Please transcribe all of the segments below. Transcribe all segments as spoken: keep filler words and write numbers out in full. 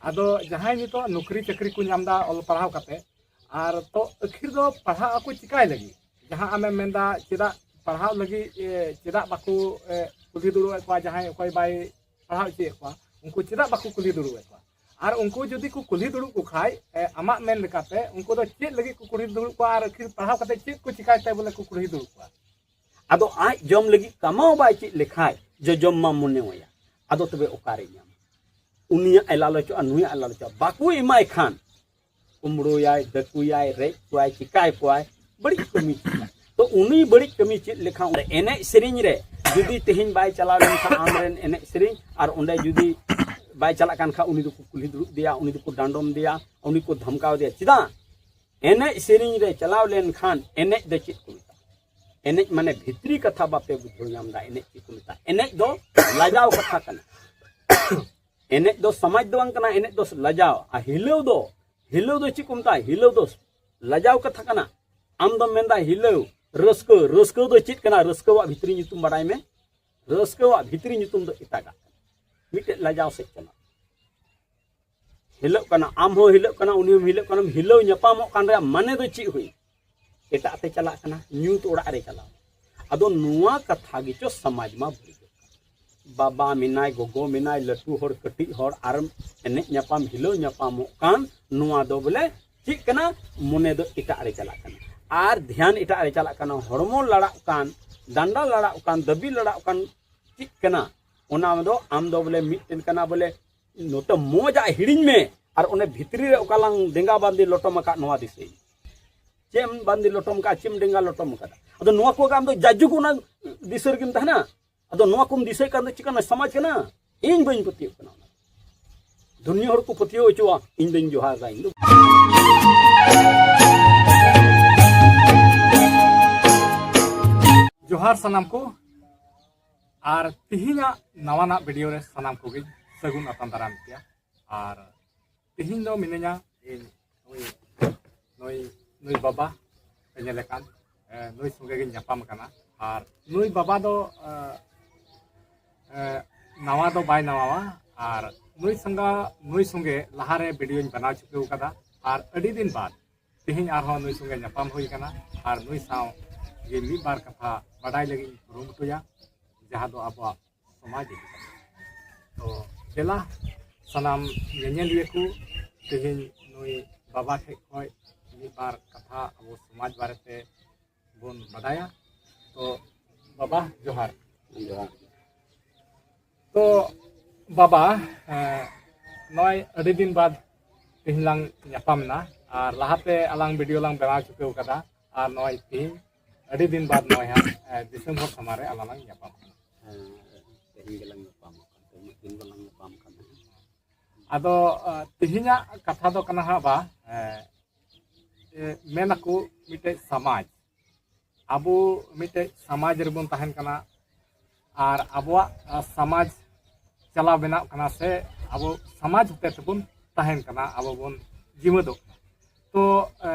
ᱟᱫᱚ ᱡᱟᱦᱟᱸᱭ ᱱᱤᱛᱚᱜ ᱱᱚᱠᱨᱤ ᱪᱟᱹᱠᱨᱤ ᱠᱚ ᱧᱟᱢ ᱮᱫᱟ ᱚᱞ ᱯᱟᱲᱦᱟᱣ ᱠᱟᱛᱮ, ᱟᱨ ᱛᱚ ᱟᱹᱠᱷᱤᱨ ᱫᱚ ᱯᱟᱲᱦᱟᱜ ᱟᱠᱚ ᱪᱤᱠᱟᱭ ᱞᱟᱹᱜᱤᱫ? ᱡᱟᱦᱟᱸ ᱟᱢᱮᱢ ᱢᱮᱱᱫᱟ ᱪᱮᱫᱟᱜ ᱯᱟᱲᱦᱟᱣ ᱞᱟᱹᱜᱤᱫ, ᱮ, ᱪᱮᱫᱟᱜ ᱵᱟᱠᱚ, ᱮ, ᱠᱩᱞᱦᱤ ᱫᱩᱲᱩᱵᱮᱫ ᱠᱚᱣᱟ, ᱡᱟᱦᱟᱸᱭ ᱚᱠᱚᱭ ᱵᱟᱭ ᱯᱟᱲᱦᱟᱣ ᱦᱚᱪᱚᱭᱮᱫ ᱠᱚᱣᱟ, ᱩᱱᱠᱩ ᱪᱮᱫᱟᱜ ᱵᱟᱠᱚ ᱠᱩᱞᱦᱤ ᱫᱩᱲᱩᱵᱮᱫ ᱠᱚᱣᱟ? ᱟᱨ ᱩᱱᱠᱩ ᱡᱩᱫᱤ ᱠᱚ ᱠᱩᱞᱦᱤ ᱫᱩᱲᱩᱵ ᱠᱚ ᱠᱷᱟᱡ, ᱮ, ᱟᱢᱟᱜ ᱢᱮᱱ ᱞᱮᱠᱟᱛᱮ ᱩᱱᱠᱩ ᱫᱚ ᱪᱮᱫ ᱞᱟᱹᱜᱤᱫ ᱠᱚ ᱠᱩᱞᱦᱤ ᱫᱩᱲᱩᱵ ᱠᱚᱣᱟ? ᱟᱨ ᱟᱹᱠᱷᱤᱨ ᱯᱟᱲᱦᱟᱣ ᱠᱟᱛᱮ ᱪᱮᱫ ᱠᱚ ᱪᱤᱠᱟᱭ ᱛᱮ ᱵᱚᱞᱮ ᱠᱚ ᱠᱩᱞᱦᱤ ᱫᱩᱲᱩᱵ ᱠᱚᱣᱟ? ᱟᱫᱚ ᱟᱡ ᱡᱚᱢ ᱞᱟᱹᱜᱤᱫ ᱠᱟᱢᱟᱣ ᱵᱟᱭ ᱪᱮᱫ ᱞᱮᱠᱷᱟᱡ, ᱡᱚᱡᱚᱢ ᱢᱟ ᱢᱚᱱᱮᱣᱟᱭᱟ, ᱟᱫᱚ ᱛᱚᱵᱮ ᱚᱠᱟᱨᱮ ᱧᱟᱢᱟ? ᱩᱱᱤᱭᱟᱜ ᱮ ᱞᱟᱞᱚᱪᱚᱜᱼᱟ, ᱱᱩᱭᱟᱜ ᱮ ᱞᱟᱞᱚᱪᱚᱜᱼᱟ, ᱵᱟᱠᱚ ᱮᱢᱟᱭ ᱠᱷᱟᱱ ᱠᱩᱢᱵᱽᱲᱩᱭᱟᱭ, ᱰᱟᱹᱠᱩᱭᱟᱭ, ᱨᱮᱡ ᱠᱚᱣᱟᱭ, ᱪᱤᱠᱟᱭ ᱠᱚᱣᱟᱭ, ᱵᱟᱹᱲᱤᱡ ᱠᱟᱹᱢᱤ ᱪᱮᱫ᱾ ᱛᱚ ᱩᱱᱤ ᱵᱟᱹᱲᱤᱡ ᱠᱟᱹᱢᱤ ᱪᱮᱫ ᱞᱮᱠᱷᱟᱱ ᱮᱱᱮᱡ ᱥᱮᱨᱮᱧ ᱨᱮ ᱡᱩᱫᱤ ᱛᱮᱦᱮᱧ ᱵᱟᱭ ᱪᱟᱞᱟᱣ ᱞᱮᱱᱠᱷᱟᱱ ᱟᱢᱨᱮᱱ ᱮᱱᱮᱡ ᱥᱮᱨᱮᱧ, ᱟᱨ ᱚᱸᱰᱮ ᱡᱩᱫᱤ ᱵᱟᱭ ᱪᱟᱞᱟᱜ ᱠᱟᱱ ᱠᱷᱟᱱ ᱩᱱᱤ ᱫᱚᱠᱚ ᱠᱩᱞᱦᱤ ᱫᱩᱲᱩᱵ ᱫᱮᱭᱟ, ᱩᱱᱤ ᱫᱚᱠᱚ ᱰᱟᱸᱰᱚᱢ ᱫᱮᱭᱟ, ᱩᱱᱤ ᱠᱚ ᱫᱷᱟᱢᱠᱟᱣ ᱫᱮᱭᱟ᱾ ᱪᱮᱫᱟᱜ? ᱮᱱᱮᱡ ᱥᱮᱨᱮᱧ ᱨᱮ ᱪᱟᱞᱟᱣ ᱞᱮᱱᱠᱷᱟᱱ ᱮᱱᱮᱡ ᱫᱚ ᱪᱮᱫ ᱠᱚ ᱢᱮᱛᱟᱜᱼᱟ? ᱮᱱᱮᱡ ᱢᱟᱱᱮ ᱵᱷᱤᱛᱨᱤ ᱠᱟᱛᱷᱟ ᱵᱟᱯᱮ ᱵᱩᱡᱷᱟᱹᱣ ᱧᱟᱢ ᱮᱫᱟ, ᱮᱱᱮᱡ ᱪᱮᱫ ᱠᱚ ᱢᱮᱛᱟᱜᱼᱟ? ᱮᱱᱮᱡ ᱫᱚ ᱞᱟᱡᱟᱣ ᱠᱟᱛᱷᱟ ᱠᱟᱱᱟ᱾ ᱮᱱᱮᱡ ᱫᱚ ᱥᱚᱢᱟᱡᱽ ᱫᱚ ᱵᱟᱝ ᱠᱟᱱᱟ, ᱮᱱᱮᱡ ᱫᱚ ᱞᱟᱡᱟᱣ᱾ ᱟᱨ ᱦᱤᱞᱟᱹᱣ ᱫᱚ, ᱦᱤᱞᱟᱹᱣ ᱫᱚ ᱪᱮᱫ ᱠᱚ ᱢᱮᱛᱟᱜᱼᱟ? ᱦᱤᱞᱟᱹᱣ ᱫᱚ ᱞᱟᱡᱟᱣ ᱠᱟᱛᱷᱟ ᱠᱟᱱᱟ᱾ ᱟᱢ ᱫᱚᱢ ᱢᱮᱱᱫᱟ ᱦᱤᱞᱟᱹᱣ, ᱨᱟᱹᱥᱠᱟᱹ, ᱨᱟᱹᱥᱠᱟᱹ ᱫᱚ ᱪᱮᱫ ᱠᱟᱱᱟ? ᱨᱟᱹᱥᱠᱟᱹᱣᱟᱜ ᱵᱷᱤᱛᱨᱤ ᱧᱩᱛᱩᱢ ᱵᱟᱰᱟᱭ ᱢᱮ᱾ ᱨᱟᱹᱥᱠᱟᱹᱣᱟᱜ ᱵᱷᱤᱛᱨᱤ ᱧᱩᱛᱩᱢ ᱫᱚ ᱮᱴᱟᱜᱟᱜ ᱠᱟᱱᱟ, ᱢᱤᱫᱴᱮᱡ ᱞᱟᱡᱟᱣ ᱥᱮᱫ ᱪᱟᱞᱟᱜ᱾ ᱦᱤᱞᱟᱹᱜ ᱠᱟᱱᱟ, ᱟᱢ ᱦᱚᱸ ᱦᱤᱞᱟᱹᱜ ᱠᱟᱱᱟ, ᱩᱱᱤ ᱦᱚᱸ ᱦᱤᱞᱟᱹᱜ ᱠᱟᱱᱟ, ᱦᱤᱞᱟᱹᱣ ᱧᱟᱯᱟᱢᱚᱜ ᱠᱟᱱ ᱨᱮᱭᱟᱜ ᱢᱟᱱᱮ ᱫᱚ ᱪᱮᱫ ᱦᱩᱭ? ᱮᱴᱟᱜ ᱛᱮ ᱪᱟᱞᱟᱜ ᱠᱟᱱᱟ, ᱧᱩᱛ ᱚᱲᱟᱜ ᱨᱮ ᱪᱟᱞᱟᱣ᱾ ᱟᱫᱚ ᱱᱚᱣᱟ ᱠᱟᱛᱷᱟ ᱜᱮᱪᱚ ᱥᱚᱢᱟᱡᱽ ᱢᱟ ᱵᱟᱹᱲᱤᱡᱚᱜ ᱠᱟᱱᱟ᱾ ᱵᱟᱵᱟ ᱢᱮᱱᱟᱭ, ᱜᱚᱜᱚ ᱢᱮᱱᱟᱭ, ᱞᱟᱹᱴᱩ ᱦᱚᱲ, ᱠᱟᱹᱴᱤᱡ ᱦᱚᱲ, ᱟᱨ ᱮᱱᱮᱡ ᱧᱟᱯᱟᱢ, ᱦᱤᱞᱟᱹᱣ ᱧᱟᱯᱟᱢᱚᱜ ᱠᱟᱱ, ᱱᱚᱣᱟ ᱫᱚ ᱵᱚᱞᱮ ᱪᱮᱫ ᱠᱟᱱᱟ? ᱢᱚᱱᱮ ᱫᱚ ᱮᱴᱟᱜ ᱨᱮ ᱪᱟᱞᱟᱜ ᱠᱟᱱᱟ, ᱟᱨ ᱫᱷᱮᱭᱟᱱ ᱮᱴᱟᱜ ᱨᱮ ᱪᱟᱞᱟᱜ ᱠᱟᱱᱟ, ᱦᱚᱲᱢᱚ ᱞᱟᱲᱟᱜ ᱠᱟᱱ, ᱰᱟᱸᱰᱟ ᱞᱟᱲᱟᱜ ᱠᱟᱱ, ᱫᱟᱹᱵᱤ ᱞᱟᱲᱟᱜ ᱠᱟᱱ, ᱪᱮᱫ ᱠᱟᱱᱟ? ᱚᱱᱟ ᱫᱚ ᱟᱢ ᱫᱚ ᱵᱚᱞᱮ ᱢᱤᱫᱴᱮᱱ ᱠᱟᱱᱟ ᱵᱚᱞᱮ ᱱᱚᱛᱮ ᱢᱚᱡᱟᱜ ᱦᱤᱲᱤᱧ ᱢᱮ, ᱟᱨ ᱚᱱᱮ ᱵᱷᱤᱛᱨᱤ ᱨᱮ ᱚᱠᱟ ᱞᱟᱝ ᱰᱮᱸᱜᱟ ᱵᱟᱸᱫᱮ ᱞᱚᱴᱚᱢ ᱟᱠᱟᱫ ᱱᱚᱣᱟ ᱫᱤᱥᱟᱹᱭ ᱢᱮ᱾ ᱪᱮᱫ ᱮᱢ ᱵᱟᱸᱫᱮ ᱞᱚᱴᱚᱢ ᱟᱠᱟᱫ, ᱪᱮᱫ ᱮᱢ ᱰᱮᱸᱜᱟ ᱞᱚᱴᱚᱢ ᱟᱠᱟᱫᱟ? ᱟᱫᱚ ᱱᱚᱣᱟ ᱠᱚ ᱟᱢ ᱫᱚ ᱡᱟᱡᱩᱜᱽ ᱚᱱᱟ ᱫᱤᱥᱟᱹ ᱨᱮᱜᱮᱢ ᱛᱟᱦᱮᱱᱟ᱾ ᱟᱫᱚ ᱱᱚᱣᱟ ᱠᱚᱢ ᱫᱤᱥᱟᱹᱭ ᱠᱷᱟᱱ ᱫᱚ ᱪᱤᱠᱟᱹᱱᱟ ᱥᱚᱢᱟᱡᱽ ᱠᱟᱱᱟ? ᱤᱧ ᱵᱟᱹᱧ ᱯᱟᱹᱛᱭᱟᱹᱜ ᱠᱟᱱᱟ ᱚᱱᱟ᱾ ᱫᱩᱱᱤᱭᱟᱹ ᱦᱚᱲ ᱠᱚ ᱯᱟᱹᱛᱭᱟᱹᱣ ᱦᱚᱪᱚᱣᱟ, ᱤᱧ ᱫᱚᱧ ᱡᱚᱦᱟᱨ ᱫᱟ, ᱤᱧ ᱫᱚ᱾ ᱡᱚᱦᱟᱨ ᱥᱟᱱᱟᱢ ᱠᱚ, ᱟᱨ ᱛᱤᱦᱤᱧᱟᱜ ᱱᱟᱣᱟᱱᱟᱜ ᱵᱷᱤᱰᱤᱭᱳ ᱨᱮ ᱥᱟᱱᱟᱢ ᱠᱚᱜᱮᱧ ᱥᱟᱹᱜᱩᱱ ᱟᱛᱟᱝ ᱫᱟᱨᱟᱢ ᱯᱮᱭᱟ᱾ ᱟᱨ ᱛᱤᱦᱤᱧ ᱫᱚ ᱢᱤᱱᱟᱹᱧᱟ ᱤᱧ ᱱᱩᱭ, ᱱᱩᱭ, ᱱᱩᱭ ᱵᱟᱵᱟ ᱯᱮ ᱧᱮᱞᱮ ᱠᱟᱱ, ᱮ, ᱱᱩᱭ ᱥᱚᱸᱜᱮ ᱜᱤᱧ ᱧᱟᱯᱟᱢ ᱟᱠᱟᱱᱟ᱾ ᱟᱨ ᱱᱩᱭ ᱵᱟᱵᱟ ᱫᱚ, ᱮ, ᱮ, ᱱᱟᱣᱟ ᱫᱚ ᱵᱟᱭ ᱱᱟᱣᱟᱣᱟ, ᱟᱨ ᱱᱩᱭ ᱥᱟᱸᱜᱟ ᱱᱩᱭ ᱥᱚᱸᱜᱮ ᱞᱟᱦᱟᱨᱮ ᱵᱷᱤᱰᱤᱭᱳᱧ ᱵᱮᱱᱟᱣ ᱪᱩᱠᱟᱹᱣ ᱠᱟᱫᱟ, ᱟᱨ ᱟᱹᱰᱤ ᱫᱤᱱ ᱵᱟᱫ ᱛᱮᱦᱮᱧ ᱟᱨᱦᱚᱸ ᱱᱩᱭ ᱥᱚᱸᱜᱮ ᱧᱟᱯᱟᱢ ᱦᱩᱭ ᱠᱟᱱᱟ᱾ ᱟᱨ ᱱᱩᱭ ᱥᱟᱶ ᱜᱮ ᱢᱤᱫ ᱵᱟᱨ ᱠᱟᱛᱷᱟ ᱵᱟᱰᱟᱭ ᱞᱟᱹᱜᱤᱫ ᱤᱧ ᱠᱩᱨᱩᱢᱩᱴᱩᱭᱟ, ᱡᱟᱦᱟᱸ ᱫᱚ ᱟᱵᱚᱣᱟᱜ ᱥᱚᱢᱟᱡᱽ ᱤᱫᱤ ᱠᱟᱛᱮ᱾ ᱛᱚ ᱫᱮᱞᱟ ᱥᱟᱱᱟᱢ ᱧᱮᱧᱮᱞᱤᱭᱟᱹ ᱠᱚ, ᱛᱮᱦᱮᱧ ᱱᱩᱭ ᱵᱟᱵᱟ ᱴᱷᱮᱡ ᱠᱷᱚᱡ ᱢᱤᱫ ᱵᱟᱨ ᱠᱟᱛᱷᱟ ᱟᱵᱚ ᱥᱚᱢᱟᱡᱽ ᱵᱟᱨᱮᱛᱮ ᱵᱚᱱ ᱵᱟᱰᱟᱭᱟ᱾ ᱛᱚ ᱵᱟᱵᱟ, ᱡᱚᱦᱟᱨ᱾ ᱡᱚᱦᱟᱨ᱾ ᱛᱚ ᱵᱟᱵᱟ, ᱮᱸ, ᱱᱚᱜᱼᱚᱭ ᱟᱹᱰᱤ ᱫᱤᱱ ᱵᱟᱫ ᱛᱮᱦᱮᱧ ᱞᱟᱝ ᱧᱟᱯᱟᱢ ᱮᱱᱟ, ᱟᱨ ᱞᱟᱦᱟᱛᱮ ᱟᱞᱟᱝ ᱵᱷᱤᱰᱤᱭᱳ ᱞᱟᱝ ᱵᱮᱱᱟᱣ ᱪᱩᱠᱟᱹᱣ ᱠᱟᱫᱟ, ᱟᱨ ᱱᱚᱜᱼᱚᱭ ᱛᱮᱦᱮᱧ ᱟᱹᱰᱤ ᱫᱤᱱ ᱵᱟᱫ ᱱᱚᱜᱼᱚᱭ ᱦᱟᱸᱜ, ᱮᱸ, ᱫᱤᱥᱚᱢ ᱦᱚᱲ ᱥᱟᱢᱟᱝ ᱨᱮ ᱟᱞᱟᱝ ᱞᱟᱝ ᱧᱟᱯᱟᱢ ᱠᱟᱱᱟ᱾ ᱦᱮᱸ, ᱛᱮᱦᱮᱧ ᱜᱮᱞᱟᱝ ᱧᱟᱯᱟᱢ ᱠᱟᱱᱟ, ᱩᱱᱟᱹᱜ ᱫᱤᱱ ᱵᱟᱞᱟᱝ ᱧᱟᱯᱟᱢ ᱠᱟᱱᱟ᱾ ᱟᱫᱚ, ᱮᱸ, ᱛᱮᱦᱮᱧᱟᱜ ᱠᱟᱛᱷᱟ ᱫᱚ ᱠᱟᱱᱟ ᱦᱟᱸᱜ ᱵᱟ, ᱮᱸ, ᱮᱸ, ᱢᱮᱱᱟᱠᱚ ᱢᱤᱫᱴᱮᱡ ᱥᱚᱢᱟᱡᱽ, ᱟᱵᱚ ᱢᱤᱫᱴᱮᱡ ᱥᱚᱢᱟᱡᱽ ᱨᱮᱵᱚᱱ ᱛᱟᱦᱮᱱ ᱠᱟᱱᱟ, ᱟᱨ ᱟᱵᱚᱣᱟᱜ, ᱟ, ᱥᱚᱢᱟᱡᱽ ᱪᱟᱞᱟᱣ ᱵᱮᱱᱟᱜ ᱠᱟᱱᱟ, ᱥᱮ ᱟᱵᱚ ᱥᱚᱢᱟᱡᱽ ᱦᱚᱛᱮ ᱛᱮᱵᱚᱱ ᱛᱟᱦᱮᱱ ᱠᱟᱱᱟ, ᱟᱵᱚ ᱵᱚᱱ ᱡᱤᱣᱮᱫᱚᱜ ᱠᱟᱱᱟ᱾ ᱛᱚ, ᱮ,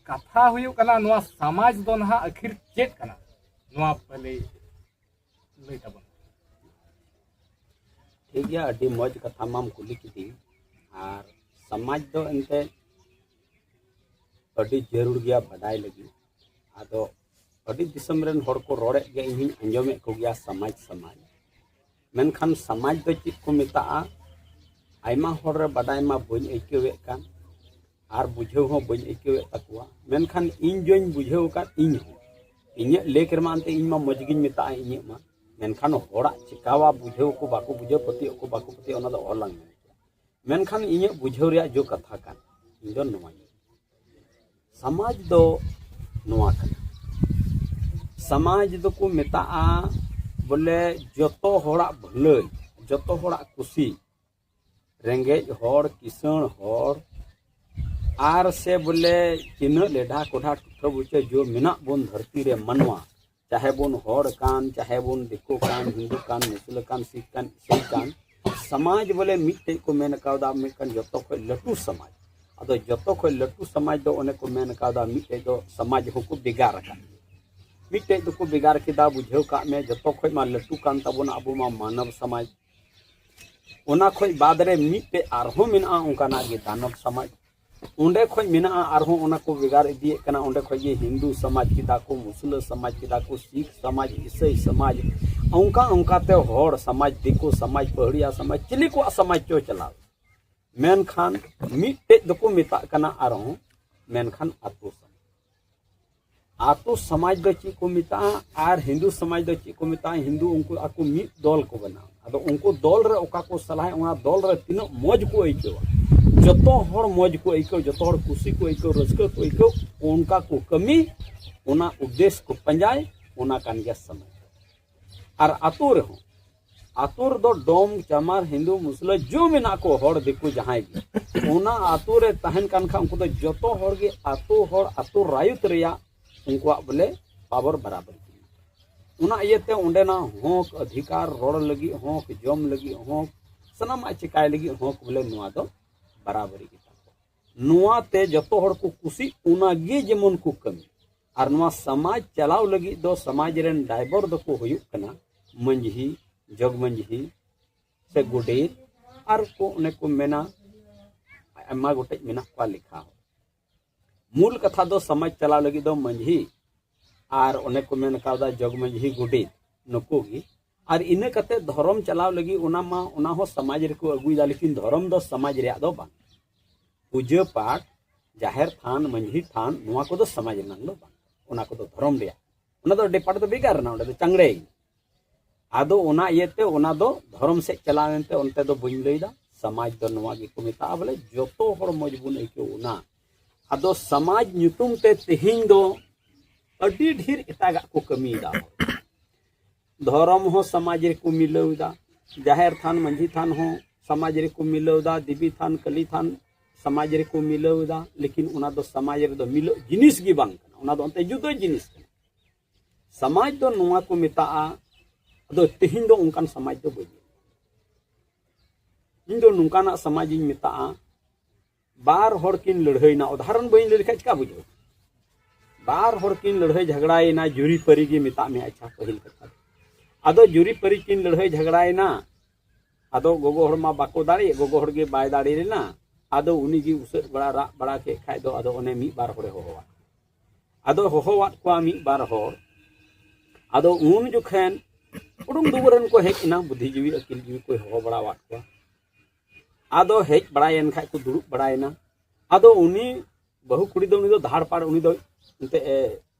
ᱠᱟᱛᱷᱟ ᱦᱩᱭᱩᱜ ᱠᱟᱱᱟ, ᱱᱚᱣᱟ ᱥᱚᱢᱟᱡᱽ ᱫᱚ ᱱᱟᱦᱟᱜ ᱟᱹᱠᱷᱤᱨ ᱪᱮᱫ ᱠᱟᱱᱟ? ᱱᱚᱣᱟ ᱯᱟᱹᱞᱤ ᱞᱟᱹᱭ ᱛᱟᱵᱚᱱ᱾ ᱴᱷᱤᱠ ᱜᱮᱭᱟ, ᱟᱹᱰᱤ ᱢᱚᱡᱽ ᱠᱟᱛᱷᱟ ᱢᱟᱢ ᱠᱩᱞᱤ ᱠᱤᱫᱤᱧ᱾ ᱟᱨ ᱥᱚᱢᱟᱡᱽ ᱫᱚ ᱮᱱᱛᱮᱫ ᱟᱹᱰᱤ ᱡᱟᱹᱨᱩᱲ ᱜᱮᱭᱟ ᱵᱟᱰᱟᱭ ᱞᱟᱹᱜᱤᱫ᱾ ᱟᱫᱚ ᱟᱹᱰᱤ ᱫᱤᱥᱚᱢ ᱨᱮᱱ ᱦᱚᱲ ᱠᱚ ᱨᱚᱲᱮᱫ ᱜᱮᱭᱟ, ᱤᱧ ᱦᱚᱧ ᱟᱸᱡᱚᱢᱮᱫ ᱠᱚᱜᱮᱭᱟ ᱥᱚᱢᱟᱡᱽ, ᱥᱚᱢᱟᱡᱽ᱾ ᱢᱮᱱᱠᱷᱟᱱ ᱥᱚᱢᱟᱡᱽ ᱫᱚ ᱪᱮᱫ ᱠᱚ ᱢᱮᱛᱟᱜᱼᱟ? ᱟᱭᱢᱟ ᱦᱚᱲ ᱨᱮ ᱵᱟᱰᱟᱭ ᱢᱟ ᱵᱟᱹᱧ ᱟᱹᱭᱠᱟᱹᱣᱮᱫ ᱠᱟᱱ, ᱟᱨ ᱵᱩᱡᱷᱟᱹᱣ ᱦᱚᱸ ᱵᱟᱹᱧ ᱟᱹᱭᱠᱟᱹᱣᱮᱫ ᱛᱟᱠᱚᱣᱟ᱾ ᱢᱮᱱᱠᱷᱟᱱ ᱤᱧ ᱡᱚᱧ ᱵᱩᱡᱷᱟᱹᱣ ᱟᱠᱟᱫ, ᱤᱧ ᱦᱚᱸ ᱤᱧᱟᱹᱜ ᱞᱮᱠ ᱨᱮᱢᱟ ᱮᱱᱛᱮ ᱤᱧ ᱢᱟ ᱢᱚᱡᱽ ᱜᱤᱧ ᱢᱮᱛᱟᱜᱼᱟ ᱤᱧᱟᱹᱜ ᱢᱟ, ᱢᱮᱱᱠᱷᱟᱱ ᱦᱚᱲᱟᱜ ᱪᱮᱠᱟᱣᱟ ᱵᱩᱡᱷᱟᱹᱣ ᱠᱚ ᱵᱟᱠᱚ ᱵᱩᱡᱷᱟᱹᱣ, ᱯᱟᱹᱛᱭᱟᱹᱜ ᱠᱚ ᱵᱟᱠᱚ ᱯᱟᱹᱛᱭᱟᱹᱜ, ᱚᱱᱟ ᱫᱚ ᱚᱦᱚᱞᱟᱝ ᱢᱮᱱ ᱠᱮᱭᱟ᱾ ᱢᱮᱱᱠᱷᱟᱱ ᱤᱧᱟᱹᱜ ᱵᱩᱡᱷᱟᱹᱣ ᱨᱮᱭᱟᱜ ᱡᱚ ᱠᱟᱛᱷᱟ ᱠᱟᱱ, ᱤᱧ ᱫᱚ ᱱᱚᱣᱟ ᱜᱮ᱾ ᱥᱚᱢᱟᱡᱽ ᱫᱚ ᱱᱚᱣᱟ ᱠᱟᱱᱟ, ᱥᱚᱢᱟᱡᱽ ᱫᱚᱠᱚ ᱢᱮᱛᱟᱜᱼᱟ ᱵᱚᱞᱮ ᱡᱚᱛᱚ ᱦᱚᱲᱟᱜ ᱵᱷᱟᱹᱞᱟᱹᱭ, ᱡᱚᱛᱚ ᱦᱚᱲᱟᱜ ᱠᱩᱥᱤ, ᱨᱮᱸᱜᱮᱡ ᱦᱚᱲ, ᱠᱤᱥᱟᱹᱬ ᱦᱚᱲ, ᱟᱨ ᱥᱮ ᱵᱚᱞᱮ ᱛᱤᱱᱟᱹᱜ ᱞᱮᱰᱷᱟ ᱠᱚᱰᱷᱟ ᱴᱚᱴᱷᱟ ᱵᱩᱴᱟᱹ ᱡᱚ ᱢᱮᱱᱟᱜ ᱵᱚᱱ ᱫᱷᱟᱹᱨᱛᱤ ᱨᱮ ᱢᱟᱱᱣᱟ, ᱪᱟᱦᱮ ᱵᱚᱱ ᱦᱚᱲ ᱠᱟᱱ, ᱪᱟᱦᱮ ᱵᱚᱱ ᱫᱤᱠᱩ ᱠᱟᱱ, ᱦᱤᱱᱫᱩ ᱠᱟᱱ, ᱢᱩᱥᱞᱟᱹ ᱠᱟᱱ, ᱥᱤᱠᱷ ᱠᱟᱱ, ᱤᱥᱟᱹᱭ ᱠᱟᱱ, ᱥᱚᱢᱟᱡᱽ ᱵᱚᱞᱮ ᱢᱤᱫᱴᱮᱡ ᱠᱚ ᱢᱮᱱ ᱠᱟᱣᱫᱟ, ᱢᱤᱫᱴᱟᱝ ᱡᱚᱛᱚ ᱠᱷᱚᱡ ᱞᱟᱹᱴᱩ ᱥᱚᱢᱟᱡᱽ᱾ ᱟᱫᱚ ᱡᱚᱛᱚ ᱠᱷᱚᱡ ᱞᱟᱹᱴᱩ ᱥᱚᱢᱟᱡᱽ ᱫᱚ ᱚᱱᱮ ᱠᱚ ᱢᱮᱱ ᱠᱟᱣᱫᱟ, ᱢᱤᱫᱴᱮᱡ ᱫᱚ ᱥᱚᱢᱟᱡᱽ ᱦᱚᱸᱠᱚ ᱵᱷᱮᱜᱟᱨ ᱟᱠᱟᱫ᱾ ᱢᱤᱫᱴᱮᱡ ᱫᱚᱠᱚ ᱵᱷᱮᱜᱟᱨ ᱠᱮᱫᱟ, ᱵᱩᱡᱷᱟᱹᱣ ᱠᱟᱜ ᱢᱮ, ᱡᱚᱛᱚ ᱠᱷᱚᱡ ᱢᱟ ᱞᱟᱹᱴᱩ ᱠᱟᱱ ᱛᱟᱵᱚᱱᱟ ᱟᱵᱚ ᱢᱟ ᱢᱟᱱᱚᱵ ᱥᱚᱢᱟᱡᱽ᱾ ᱚᱱᱟ ᱠᱷᱚᱡ ᱵᱟᱫ ᱨᱮ ᱢᱤᱫᱴᱮᱡ ᱟᱨᱦᱚᱸ ᱢᱮᱱᱟᱜᱼᱟ ᱚᱱᱠᱟᱱᱟᱜ ᱜᱮ ᱫᱟᱱᱚᱵ ᱥᱚᱢᱟᱡᱽ᱾ ᱚᱸᱰᱮ ᱠᱷᱚᱡ ᱢᱮᱱᱟᱜᱼᱟ ᱟᱨᱦᱚᱸ ᱚᱱᱟ ᱠᱚ ᱵᱷᱮᱜᱟᱨ ᱤᱫᱤᱭᱮᱫ ᱠᱟᱱᱟ᱾ ᱚᱸᱰᱮ ᱠᱷᱚᱡ ᱜᱮ ᱦᱤᱱᱫᱩ ᱥᱚᱢᱟᱡᱽ ᱠᱮᱫᱟ ᱠᱚ, ᱢᱩᱥᱞᱟᱹ ᱥᱚᱢᱟᱡᱽ ᱠᱮᱫᱟ ᱠᱚ, ᱥᱤᱠᱷ ᱥᱚᱢᱟᱡᱽ, ᱤᱥᱟᱹᱭ ᱥᱚᱢᱟᱡᱽ, ᱚᱱᱠᱟ ᱚᱱᱠᱟᱛᱮ ᱦᱚᱲ ᱥᱚᱢᱟᱡᱽ, ᱫᱤᱠᱩ ᱥᱚᱢᱟᱡᱽ, ᱯᱟᱹᱦᱲᱤᱭᱟ ᱥᱚᱢᱟᱡᱽ, ᱪᱤᱞᱤ ᱠᱚᱣᱟᱜ ᱥᱚᱢᱟᱡᱽ ᱪᱚ ᱪᱟᱞᱟᱣ᱾ ᱢᱮᱱᱠᱷᱟᱱ ᱢᱤᱫᱴᱮᱡ ᱫᱚᱠᱚ ᱢᱮᱛᱟᱜ ᱠᱟᱱᱟ ᱟᱨᱦᱚᱸ, ᱢᱮᱱᱠᱷᱟᱱ ᱟᱛᱳ ᱥᱚᱢᱟᱡᱽ᱾ ᱟᱛᱳ ᱥᱚᱢᱟᱡᱽ ᱫᱚ ᱪᱮᱫ ᱠᱚ ᱢᱮᱛᱟᱜᱼᱟ ᱟᱨ ᱦᱤᱱᱫᱩ ᱥᱚᱢᱟᱡᱽ ᱫᱚ ᱪᱮᱫ ᱠᱚ ᱢᱮᱛᱟᱜᱼᱟ? ᱦᱤᱱᱫᱩ ᱩᱱᱠᱩ ᱟᱠᱚ ᱢᱤᱫ ᱫᱚᱞ ᱠᱚ ᱵᱮᱱᱟᱣᱟ᱾ ᱟᱫᱚ ᱩᱱᱠᱩ ᱫᱚᱞ ᱨᱮ ᱚᱠᱟ ᱠᱚ ᱥᱟᱞᱟᱭᱟ, ᱚᱱᱟ ᱫᱚᱞ ᱨᱮ ᱛᱤᱱᱟᱹᱜ ᱢᱚᱡᱽ ᱠᱚ ᱟᱹᱭᱠᱟᱹᱣᱟ, ᱡᱚᱛᱚ ᱦᱚᱲ ᱢᱚᱡᱽ ᱠᱚ ᱟᱹᱭᱠᱟᱹᱣ, ᱡᱚᱛᱚ ᱦᱚᱲ ᱠᱩᱥᱤ ᱠᱚ ᱟᱹᱭᱠᱟᱹᱣ, ᱨᱟᱹᱥᱠᱟᱹ ᱠᱚ ᱟᱹᱭᱠᱟᱹᱣ, ᱚᱱᱠᱟ ᱠᱚ ᱠᱟᱹᱢᱤ, ᱚᱱᱟ ᱩᱫᱽᱫᱮᱥ ᱠᱚ ᱯᱟᱸᱡᱟᱭ, ᱚᱱᱟ ᱠᱟᱱ ᱜᱮᱭᱟ ᱥᱚᱢᱟᱡᱽ᱾ ᱟᱨ ᱟᱛᱳ ᱨᱮᱦᱚᱸ, ᱟᱛᱳ ᱨᱮᱫᱚ ᱰᱚᱢ ᱪᱟᱢᱟᱨ ᱦᱤᱱᱫᱩ ᱢᱩᱥᱞᱟᱹ ᱡᱚ ᱢᱮᱱᱟᱜ ᱠᱚ ᱦᱚᱲ ᱫᱤᱠᱩ ᱡᱟᱦᱟᱸᱭ ᱜᱮ, ᱚᱱᱟ ᱟᱛᱳ ᱨᱮ ᱛᱟᱦᱮᱱ ᱠᱟᱱ ᱠᱷᱟᱱ ᱩᱱᱠᱩ ᱫᱚ ᱡᱚᱛᱚ ᱦᱚᱲ ᱜᱮ ᱟᱛᱳ ᱦᱚᱲ, ᱟᱛᱳ ᱨᱟᱭᱚᱛ ᱨᱮᱭᱟᱜ ᱩᱱᱠᱩᱣᱟᱜ ᱵᱚᱞᱮ ᱯᱟᱣᱟᱨ ᱵᱟᱨᱟᱵᱟᱨ ᱜᱮ ᱢᱮᱱᱟᱜᱼᱟ᱾ ᱚᱱᱟ ᱤᱭᱟᱹᱛᱮ ᱚᱸᱰᱮᱱᱟᱜ ᱦᱚᱸᱠ ᱚᱫᱷᱤᱠᱟᱨ, ᱨᱚᱲ ᱞᱟᱹᱜᱤᱫ ᱦᱚᱸᱠ, ᱡᱚᱢ ᱞᱟᱹᱜᱤᱫ ᱦᱚᱸᱠ, ᱥᱟᱱᱟᱢᱟᱜ ᱪᱮᱠᱟᱭ ᱞᱟᱹᱜᱤᱫ ᱦᱚᱸᱠ ᱵᱚᱞᱮ ᱱᱚᱣᱟ ᱫᱚ ᱵᱟᱨᱟᱵᱟᱨᱤ ᱜᱮ ᱛᱟᱠᱚ᱾ ᱱᱚᱣᱟ ᱛᱮ ᱡᱚᱛᱚ ᱦᱚᱲ ᱠᱚ ᱠᱩᱥᱤᱜ, ᱚᱱᱟ ᱜᱮ ᱡᱮᱢᱚᱱ ᱠᱚ ᱠᱟᱹᱢᱤ᱾ ᱟᱨ ᱱᱚᱣᱟ ᱥᱚᱢᱟᱡᱽ ᱪᱟᱞᱟᱣ ᱞᱟᱹᱜᱤᱫ ᱫᱚ ᱥᱚᱢᱟᱡᱽ ᱨᱮᱱ ᱰᱟᱭᱵᱚᱨ ᱫᱚᱠᱚ ᱦᱩᱭᱩᱜ ᱠᱟᱱᱟ ᱢᱟᱹᱡᱷᱤ, ᱡᱚᱜᱽ ᱢᱟᱹᱡᱷᱤ ᱥᱮ ᱜᱚᱰᱮᱛ, ᱟᱨ ᱠᱚ ᱚᱱᱮ ᱠᱚ ᱢᱮᱱᱟ ᱟᱭᱢᱟ ᱜᱚᱴᱮᱡ ᱢᱮᱱᱟᱜ ᱠᱚᱣᱟ ᱞᱮᱠᱷᱟ᱾ ᱢᱩᱞ ᱠᱟᱛᱷᱟ ᱫᱚ ᱥᱚᱢᱟᱡᱽ ᱪᱟᱞᱟᱣ ᱞᱟᱹᱜᱤᱫ ᱫᱚ ᱢᱟᱹᱡᱷᱤ ᱟᱨ ᱚᱱᱮ ᱠᱚ ᱢᱮᱱ ᱠᱟᱣᱫᱟ ᱡᱚᱜᱽ ᱢᱟᱹᱡᱷᱤ ᱜᱚᱰᱮᱛ, ᱱᱩᱠᱩ ᱜᱮ᱾ ᱟᱨ ᱤᱱᱟᱹ ᱠᱟᱛᱮ ᱫᱷᱚᱨᱚᱢ ᱪᱟᱞᱟᱣ ᱞᱟᱹᱜᱤᱫ ᱚᱱᱟ ᱢᱟ, ᱚᱱᱟ ᱦᱚᱸ ᱥᱚᱢᱟᱡᱽ ᱨᱮᱠᱚ ᱟᱹᱜᱩᱭᱮᱫᱟ, ᱞᱮᱠᱤᱱ ᱫᱷᱚᱨᱚᱢ ᱫᱚ ᱥᱚᱢᱟᱡᱽ ᱨᱮᱭᱟᱜ ᱫᱚ ᱵᱟᱝ᱾ ᱯᱩᱡᱟᱹ ᱯᱟᱴ, ᱡᱟᱦᱮᱨ ᱛᱷᱟᱱ, ᱢᱟᱹᱡᱷᱤ ᱛᱷᱟᱱ, ᱱᱚᱣᱟ ᱠᱚᱫᱚ ᱥᱚᱢᱟᱡᱽ ᱨᱮᱱᱟᱜ ᱫᱚ ᱵᱟᱝ, ᱚᱱᱟ ᱠᱚᱫᱚ ᱫᱷᱚᱨᱚᱢ ᱨᱮᱭᱟᱜ, ᱚᱱᱟ ᱫᱚ ᱰᱤᱯᱟᱨᱴ ᱫᱚ ᱵᱷᱮᱜᱟᱨ ᱮᱱᱟ, ᱚᱸᱰᱮ ᱫᱚ ᱪᱟᱝᱲᱮᱭᱮᱱᱟ᱾ ᱟᱫᱚ ᱚᱱᱟ ᱤᱭᱟᱹᱛᱮ ᱚᱱᱟ ᱫᱚ ᱫᱷᱚᱨᱚᱢ ᱥᱮᱫ ᱪᱟᱞᱟᱣ ᱮᱱᱛᱮ ᱚᱱᱛᱮ ᱫᱚ ᱵᱟᱹᱧ ᱞᱟᱹᱭᱫᱟ᱾ ᱥᱚᱢᱟᱡᱽ ᱫᱚ ᱱᱚᱣᱟ ᱜᱮᱠᱚ ᱢᱮᱛᱟᱜᱼᱟ, ᱵᱚᱞᱮ ᱡᱚᱛᱚ ᱦᱚᱲ ᱢᱚᱡᱽ ᱵᱚᱱ ᱟᱹᱭᱠᱟᱹᱣ ᱚᱱᱟ᱾ ᱟᱫᱚ ᱥᱚᱢᱟᱡᱽ ᱧᱩᱛᱩᱢ ᱛᱮ ᱛᱮᱦᱮᱧ ᱫᱚ ᱟᱹᱰᱤ ᱰᱷᱮᱨ ᱮᱴᱟᱜᱟᱜ ᱠᱚ ᱠᱟᱹᱢᱤᱭᱮᱫᱟ᱾ ᱫᱷᱚᱨᱚᱢ ᱦᱚᱸ ᱥᱚᱢᱟᱡᱽ ᱨᱮᱠᱚ ᱢᱤᱞᱟᱹᱣ ᱮᱫᱟ, ᱡᱟᱦᱮᱨ ᱛᱷᱟᱱ ᱢᱟᱹᱡᱷᱤ ᱛᱷᱟᱱ ᱦᱚᱸ ᱥᱚᱢᱟᱡᱽ ᱨᱮᱠᱚ ᱢᱤᱞᱟᱹᱣ ᱮᱫᱟ, ᱫᱮᱵᱤ ᱛᱷᱟᱱ ᱠᱟᱹᱞᱤ ᱛᱷᱟᱱ ᱥᱚᱢᱟᱡᱽ ᱨᱮᱠᱚ ᱢᱤᱞᱟᱹᱣ ᱮᱫᱟ, ᱞᱮᱠᱤᱱ ᱚᱱᱟ ᱫᱚ ᱥᱚᱢᱟᱡᱽ ᱨᱮᱫᱚ ᱢᱤᱞᱟᱹᱜ ᱡᱤᱱᱤᱥ ᱜᱮ ᱵᱟᱝ ᱠᱟᱱᱟ, ᱚᱱᱟ ᱫᱚ ᱚᱱᱛᱮ ᱡᱩᱫᱟᱹ ᱡᱤᱱᱤᱥ ᱠᱟᱱᱟ᱾ ᱥᱚᱢᱟᱡᱽ ᱫᱚ ᱱᱚᱣᱟ ᱠᱚ ᱢᱮᱛᱟᱜᱼᱟ᱾ ᱟᱫᱚ ᱛᱮᱦᱮᱧ ᱫᱚ ᱚᱱᱠᱟᱱ ᱥᱚᱢᱟᱡᱽ ᱫᱚ ᱵᱟᱹᱧ ᱧᱮᱞ᱾ ᱤᱧ ᱫᱚ ᱱᱚᱝᱠᱟᱱᱟᱜ ᱥᱚᱢᱟᱡᱽ ᱤᱧ ᱢᱮᱛᱟᱜᱼᱟ, ᱵᱟᱨ ᱦᱚᱲ ᱠᱤᱱ ᱞᱟᱹᱲᱦᱟᱹᱭᱱᱟ, ᱩᱫᱟᱦᱚᱨᱚᱱ ᱵᱟᱹᱧ ᱞᱟᱹᱭ ᱞᱮᱠᱷᱟᱡ ᱪᱤᱠᱟ ᱵᱩᱡᱷᱟᱹᱣ? ᱵᱟᱨ ᱦᱚᱲ ᱠᱤᱱ ᱞᱟᱹᱲᱦᱟᱹᱭ ᱡᱷᱟᱜᱽᱲᱟᱭᱮᱱᱟ, ᱡᱩᱨᱤ ᱯᱟᱹᱨᱤ ᱜᱮ ᱢᱮᱛᱟᱜ ᱢᱮ᱾ ᱟᱪᱪᱷᱟ, ᱯᱟᱹᱦᱤᱞ ᱠᱟᱛᱷᱟ ᱫᱚ᱾ ᱟᱫᱚ ᱡᱩᱨᱤ ᱯᱟᱹᱨᱤ ᱠᱤᱱ ᱞᱟᱹᱲᱦᱟᱹᱭ ᱡᱷᱟᱜᱽᱲᱟᱭᱮᱱᱟ, ᱟᱫᱚ ᱜᱚᱜᱚ ᱦᱚᱲ ᱢᱟ ᱵᱟᱠᱚ ᱫᱟᱲᱮ, ᱜᱚᱜᱚ ᱦᱚᱲ ᱜᱮ ᱵᱟᱭ ᱫᱟᱲᱮ ᱞᱮᱱᱟ᱾ ᱟᱫᱚ ᱩᱱᱤ ᱜᱮ ᱩᱥᱟᱹᱫ ᱵᱟᱲᱟ, ᱨᱟᱜ ᱵᱟᱲᱟ ᱠᱮᱫ ᱠᱷᱟᱡ ᱫᱚ, ᱟᱫᱚ ᱚᱱᱮ ᱢᱤᱫ ᱵᱟᱨ ᱦᱚᱲᱮ ᱦᱚᱦᱚᱣᱟᱫ᱾ ᱟᱫᱚ ᱦᱚᱦᱚᱣᱟᱫ ᱠᱚᱣᱟ ᱢᱤᱫ ᱵᱟᱨ ᱦᱚᱲ᱾ ᱟᱫᱚ ᱩᱱ ᱡᱚᱠᱷᱮᱱ ᱩᱰᱩᱝ ᱫᱩᱣᱟᱹᱨ ᱨᱮᱱ ᱠᱚ ᱦᱮᱡ ᱮᱱᱟ, ᱵᱩᱫᱽᱫᱷᱤᱡᱤᱵᱤ ᱟᱹᱠᱤᱞ ᱡᱤᱵᱤ ᱠᱚᱭ ᱦᱚᱦᱚ ᱵᱟᱲᱟᱣᱟᱫ ᱠᱚᱣᱟ᱾ ᱟᱫᱚ ᱦᱮᱡ ᱵᱟᱲᱟᱭᱮᱱ ᱠᱷᱟᱡ ᱠᱚ ᱫᱩᱲᱩᱵ ᱵᱟᱲᱟᱭᱮᱱᱟ᱾ ᱟᱫᱚ ᱩᱱᱤ ᱵᱟᱹᱦᱩ ᱠᱩᱲᱤ ᱫᱚ, ᱩᱱᱤ ᱫᱚ ᱫᱷᱟᱲ ᱯᱟᱲ, ᱩᱱᱤ ᱫᱚ ᱮᱱᱛᱮ ᱮ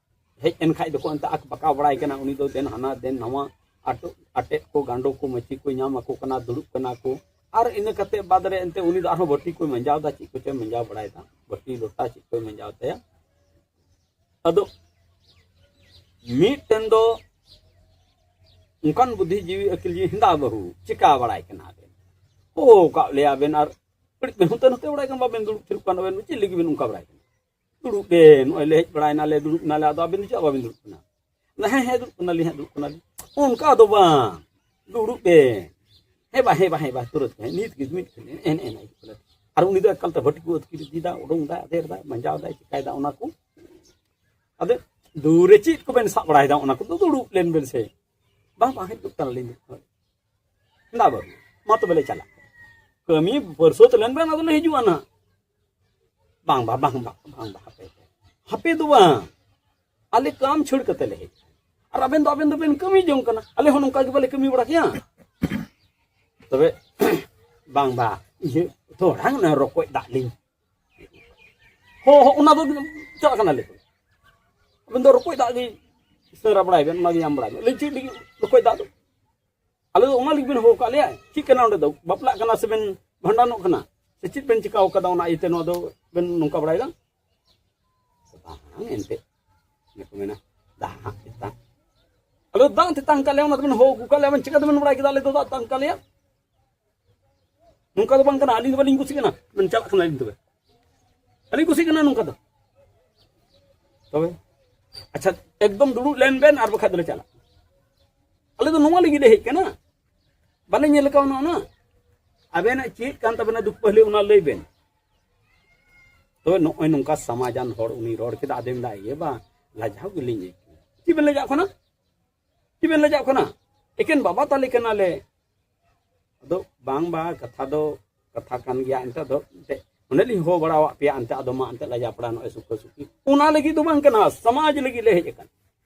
ᱦᱮᱡ ᱮᱱ ᱠᱷᱟᱡ ᱫᱚᱠᱚ ᱮᱱᱛᱮ ᱟᱠ ᱵᱟᱠᱟᱣ ᱵᱟᱲᱟᱭ ᱠᱟᱱᱟ᱾ ᱩᱱᱤ ᱫᱚ ᱫᱮᱱ ᱦᱟᱱᱟ ᱫᱮᱱ ᱱᱟᱣᱟ, ᱟᱴ-, ᱟᱴᱮᱫ ᱠᱚ, ᱜᱟᱸᱰᱚ ᱠᱚ, ᱢᱟᱹᱪᱤ ᱠᱚ ᱧᱟᱢ ᱟᱠᱚ ᱠᱟᱱᱟ, ᱫᱩᱲᱩᱵ ᱠᱟᱱᱟ ᱠᱚ᱾ ᱟᱨ ᱤᱱᱟᱹ ᱠᱟᱛᱮ ᱵᱟᱫ ᱨᱮ ᱮᱱᱛᱮ ᱩᱱᱤ ᱫᱚ ᱟᱨᱦᱚᱸ ᱵᱟᱹᱴᱤ ᱠᱚᱭ ᱢᱟᱸᱡᱟᱣ ᱮᱫᱟ, ᱪᱮᱫ ᱠᱚᱪᱚᱭ ᱢᱟᱸᱡᱟᱣ ᱵᱟᱲᱟᱭᱮᱫᱟ, ᱵᱟᱹᱴᱤ ᱞᱚᱴᱟ ᱪᱮᱫ ᱠᱚᱭ ᱢᱟᱸᱡᱟᱣ ᱛᱟᱭᱟ᱾ ᱟᱫᱚ ᱢᱤᱫᱴᱮᱱ ᱫᱚ ᱚᱱᱠᱟᱱ ᱵᱩᱫᱽᱫᱷᱤ ᱡᱤᱣᱤ ᱟᱹᱠᱤᱞ ᱡᱤᱣᱤ ᱦᱮᱸᱫᱟ ᱵᱟᱹᱦᱩ ᱪᱤᱠᱟ ᱵᱟᱲᱟᱭ ᱠᱟᱱᱟ ᱵᱮᱱ? ᱦᱚᱦᱚ ᱠᱟᱜ ᱞᱮᱭᱟ ᱵᱮᱱ ᱟᱨ ᱠᱟᱹᱴᱤᱡ ᱵᱮᱱ ᱦᱟᱱᱛᱮ ᱱᱟᱛᱮ ᱵᱟᱲᱟᱭ ᱠᱟᱱ, ᱵᱟᱵᱮᱱ ᱫᱩᱲᱩᱵ ᱛᱷᱤᱨᱚᱜ ᱠᱟᱱ, ᱟᱵᱮᱱ ᱪᱮᱫ ᱞᱟᱹᱜᱤᱫ ᱵᱮᱱ ᱚᱱᱠᱟ ᱵᱟᱲᱟᱭ ᱠᱟᱱᱟ? ᱫᱩᱲᱩᱵ ᱵᱮᱱ, ᱱᱚᱜᱼᱚᱭ ᱞᱮ ᱦᱮᱡ ᱵᱟᱲᱟᱭᱱᱟ ᱞᱮ, ᱫᱩᱲᱩᱵ ᱱᱟᱞᱮ, ᱟᱫᱚ ᱟᱵᱮᱱ ᱫᱚ ᱪᱮᱫᱟᱜ ᱵᱟᱵᱮᱱ ᱫᱩᱲᱩᱵ ᱠᱟᱱᱟ? ᱦᱮᱸ, ᱦᱮᱸ, ᱫᱩᱲᱩᱵ ᱠᱟᱱᱟᱞᱤᱧ ᱦᱟᱸᱜ, ᱫᱩᱲᱩᱵ ᱠᱟᱱᱟᱞᱤᱧ᱾ ᱚᱱᱠᱟ ᱫᱚ ᱵᱟᱝ, ᱫᱩᱲᱩᱵ ᱵᱮᱱ᱾ ᱦᱮᱸ ᱵᱟ, ᱦᱮᱸ ᱵᱟ, ᱦᱮᱸ ᱵᱟ, ᱛᱩᱨᱟᱹᱛ ᱦᱮᱸ, ᱱᱤᱛ ᱜᱮ, ᱢᱤᱫ ᱜᱷᱟᱹᱲᱤᱡ, ᱮᱱ, ᱮᱱ, ᱦᱤᱡᱩᱜ ᱠᱟᱱᱟ᱾ ᱟᱨ ᱩᱱᱤ ᱫᱚ ᱮᱠᱟᱞ ᱛᱮ ᱵᱷᱟᱹᱴᱤ ᱠᱚ ᱟᱹᱛᱠᱤᱨ ᱤᱫᱤᱭᱮᱫᱟ, ᱩᱰᱩᱝ ᱫᱟᱭ, ᱟᱫᱮᱨ ᱫᱟᱭ, ᱢᱟᱸᱡᱟᱣ ᱫᱟᱭ, ᱪᱤᱠᱟᱭ ᱫᱟ ᱚᱱᱟ ᱠᱚ᱾ ᱟᱫᱚ ᱫᱩᱨᱮ ᱪᱮᱫ ᱠᱚᱵᱮᱱ ᱥᱟᱵ ᱵᱟᱲᱟᱭᱮᱫᱟ, ᱚᱱᱟ ᱠᱚᱫᱚ ᱫᱩᱲᱩᱵ ᱞᱮᱱ ᱵᱮᱱ ᱥᱮ᱾ ᱵᱟᱝ, ᱵᱟᱝ, ᱦᱤᱡᱩᱜ ᱠᱟᱱᱟᱞᱤᱧ᱾ ᱫᱟ ᱵᱟᱹᱵᱩ, ᱢᱟ ᱛᱚᱵᱮ ᱞᱮ ᱪᱟᱞᱟᱜ᱾ ᱠᱟᱹᱢᱤ ᱯᱟᱹᱨᱥᱟᱹᱛ ᱞᱮᱱ ᱵᱮᱱ, ᱟᱫᱚ ᱞᱮ ᱦᱤᱡᱩᱜᱼᱟ ᱱᱟᱦᱟᱜ᱾ ᱵᱟᱝ ᱵᱟ, ᱵᱟᱝ ᱵᱟ, ᱵᱟᱝ ᱵᱟ, ᱦᱟᱯᱮ᱾ ᱦᱟᱯᱮ ᱫᱚ ᱵᱟᱝ, ᱟᱞᱮ ᱠᱟᱢ ᱪᱷᱟᱹᱲ ᱠᱟᱛᱮ ᱞᱮ ᱦᱮᱡ᱾ ᱟᱨ ᱟᱵᱮᱱ ᱫᱚ, ᱟᱵᱮᱱ ᱫᱚᱵᱮᱱ ᱠᱟᱹᱢᱤ ᱡᱚᱝ ᱠᱟᱱᱟ, ᱟᱞᱮ ᱦᱚᱸ ᱱᱚᱝᱠᱟ ᱜᱮ ᱵᱟᱞᱮ ᱠᱟᱹᱢᱤ ᱵᱟᱲᱟ ᱠᱮᱭᱟ? ᱛᱚᱵᱮ ᱵᱟᱝ ᱵᱟ, ᱤᱭᱟᱹ, ᱛᱷᱚᱲᱟ ᱜᱟᱱ ᱨᱚᱠᱚᱡ ᱫᱟᱜ ᱞᱤᱧ᱾ ᱦᱚᱸ, ᱦᱚᱸ, ᱚᱱᱟ ᱫᱚ ᱪᱟᱞᱟᱜ ᱠᱟᱱᱟᱞᱮ᱾ ᱟᱵᱮᱱ ᱫᱚ ᱨᱚᱠᱚᱡ ᱫᱟᱜ ᱜᱮ ᱥᱮᱸᱫᱽᱨᱟ ᱵᱟᱲᱟᱭ ᱵᱮᱱ, ᱚᱱᱟ ᱜᱮ ᱧᱟᱢ ᱵᱟᱲᱟᱭ ᱵᱮᱱ᱾ ᱞᱟᱹᱭ ᱪᱮᱫ ᱞᱟᱹᱜᱤᱫ ᱨᱚᱠᱚᱡ ᱫᱟᱜ ᱫᱚ? ᱟᱞᱮ ᱫᱚ ᱚᱱᱟ ᱞᱟᱹᱜᱤᱫ ᱵᱮᱱ ᱦᱚᱦᱚ ᱠᱟᱜ ᱞᱮᱭᱟ? ᱪᱮᱫ ᱠᱟᱱᱟ ᱚᱸᱰᱮ ᱫᱚ? ᱵᱟᱯᱞᱟᱜ ᱠᱟᱱᱟ ᱥᱮ ᱵᱮᱱ ᱵᱷᱟᱸᱰᱟᱱᱚᱜ ᱠᱟᱱᱟ? ᱥᱮ ᱪᱮᱫ ᱵᱮᱱ ᱪᱤᱠᱟᱹᱣ ᱠᱟᱫᱟ ᱚᱱᱟ ᱤᱭᱟᱹᱛᱮ ᱱᱚᱣᱟ ᱫᱚ ᱵᱮᱱ ᱱᱚᱝᱠᱟ ᱵᱟᱲᱟᱭᱮᱫᱟ? ᱵᱟᱝ ᱮᱱᱛᱮᱫ, ᱚᱱᱮ ᱠᱚ ᱢᱮᱱᱟ, ᱫᱟᱜ ᱛᱮᱛᱟᱝ᱾ ᱟᱞᱮ ᱫᱚ ᱫᱟᱜ ᱛᱮᱛᱟᱝ ᱠᱟᱜ ᱞᱮᱭᱟ, ᱚᱱᱟ ᱛᱮᱵᱮᱱ ᱦᱚᱦᱚ ᱟᱹᱜᱩ ᱠᱟᱜ ᱞᱮᱭᱟ, ᱟᱵᱮᱱ ᱪᱤᱠᱟᱹ ᱛᱮᱵᱮᱱ ᱵᱟᱲᱟᱭ ᱠᱮᱫᱟ ᱟᱞᱮ ᱫᱚ ᱫᱟᱜ ᱛᱮᱛᱟᱝ ᱠᱟᱜ ᱞᱮᱭᱟ? ᱱᱚᱝᱠᱟ ᱫᱚ ᱵᱟᱝ ᱠᱟᱱᱟ, ᱟᱹᱞᱤᱧ ᱫᱚ ᱵᱟᱹᱞᱤᱧ ᱠᱩᱥᱤᱜ ᱠᱟᱱᱟ᱾ ᱵᱮᱱ ᱪᱟᱞᱟᱜ ᱠᱟᱱᱟ ᱟᱹᱞᱤᱧ ᱛᱚᱵᱮ᱾ ᱟᱹᱞᱤᱧ ᱠᱩᱥᱤᱜ ᱠᱟᱱᱟ ᱱᱚᱝᱠᱟ ᱫᱚ᱾ ᱛᱚᱵᱮ ᱟᱪᱪᱷᱟ, ᱮᱠᱫᱚᱢ ᱫᱩᱲᱩᱵ ᱞᱮᱱ ᱵᱮᱱ, ᱟᱨ ᱵᱟᱠᱷᱟᱡ ᱫᱚᱞᱮ ᱪᱟᱞᱟᱜ᱾ ᱟᱞᱮ ᱫᱚ ᱱᱚᱣᱟ ᱞᱟᱹᱜᱤᱫ ᱞᱮ ᱦᱮᱡ ᱠᱟᱱᱟ, ᱵᱟᱞᱮ ᱧᱮᱞ ᱠᱟᱣᱱᱟ ᱚᱱᱟ᱾ ᱟᱵᱮᱱᱟᱜ ᱪᱮᱫ ᱠᱟᱱ ᱛᱟᱵᱮᱱᱟ ᱫᱩᱠ ᱯᱟᱹᱦᱞᱤ, ᱚᱱᱟ ᱞᱟᱹᱭ ᱵᱮᱱ᱾ ᱛᱚᱵᱮ ᱱᱚᱜᱼᱚᱭ ᱱᱚᱝᱠᱟ ᱥᱚᱢᱟᱡᱟᱱ ᱦᱚᱲ ᱩᱱᱤ ᱨᱚᱲ ᱠᱮᱫᱟ, ᱟᱫᱚᱭ ᱢᱮᱱᱫᱟ, "ᱤᱭᱟᱹ ᱵᱟ, ᱞᱟᱡᱟᱣ ᱜᱮᱞᱤᱧ ᱟᱹᱭᱠᱟᱹᱣᱟ᱾" ᱪᱮᱫ ᱵᱮᱱ ᱞᱟᱡᱟᱜ ᱠᱟᱱᱟ? ᱪᱮᱫ ᱵᱮᱱ ᱞᱟᱡᱟᱜ ᱠᱟᱱᱟ? ᱮᱠᱮᱱ ᱵᱟᱵᱟ ᱛᱟᱞᱮ ᱠᱟᱱᱟᱞᱮ, ᱟᱫᱚ ᱵᱟᱝ ᱵᱟ, ᱠᱟᱛᱷᱟ ᱫᱚ ᱠᱟᱛᱷᱟ ᱠᱟᱱ ᱜᱮᱭᱟ᱾ ᱮᱱᱛᱮ ᱫᱚ ᱮᱱᱛᱮ ᱚᱸᱰᱮ ᱞᱤᱧ ᱦᱚᱦᱚ ᱵᱟᱲᱟᱣᱟᱜ ᱯᱮᱭᱟ, ᱮᱱᱛᱮ ᱟᱫᱚ ᱢᱟ ᱮᱱᱛᱮ ᱞᱟᱡᱟ ᱯᱟᱲᱟ ᱱᱚᱜᱼᱚᱭ ᱥᱩᱠᱷᱟᱹ ᱥᱩᱠᱷᱤ ᱚᱱᱟ ᱞᱟᱹᱜᱤᱫ ᱫᱚ ᱵᱟᱝ ᱠᱟᱱᱟ, ᱥᱚᱢᱟᱡᱽ ᱞᱟᱹᱜᱤᱫ ᱞᱮ ᱦᱮᱡ ᱟᱠᱟᱱᱟ᱾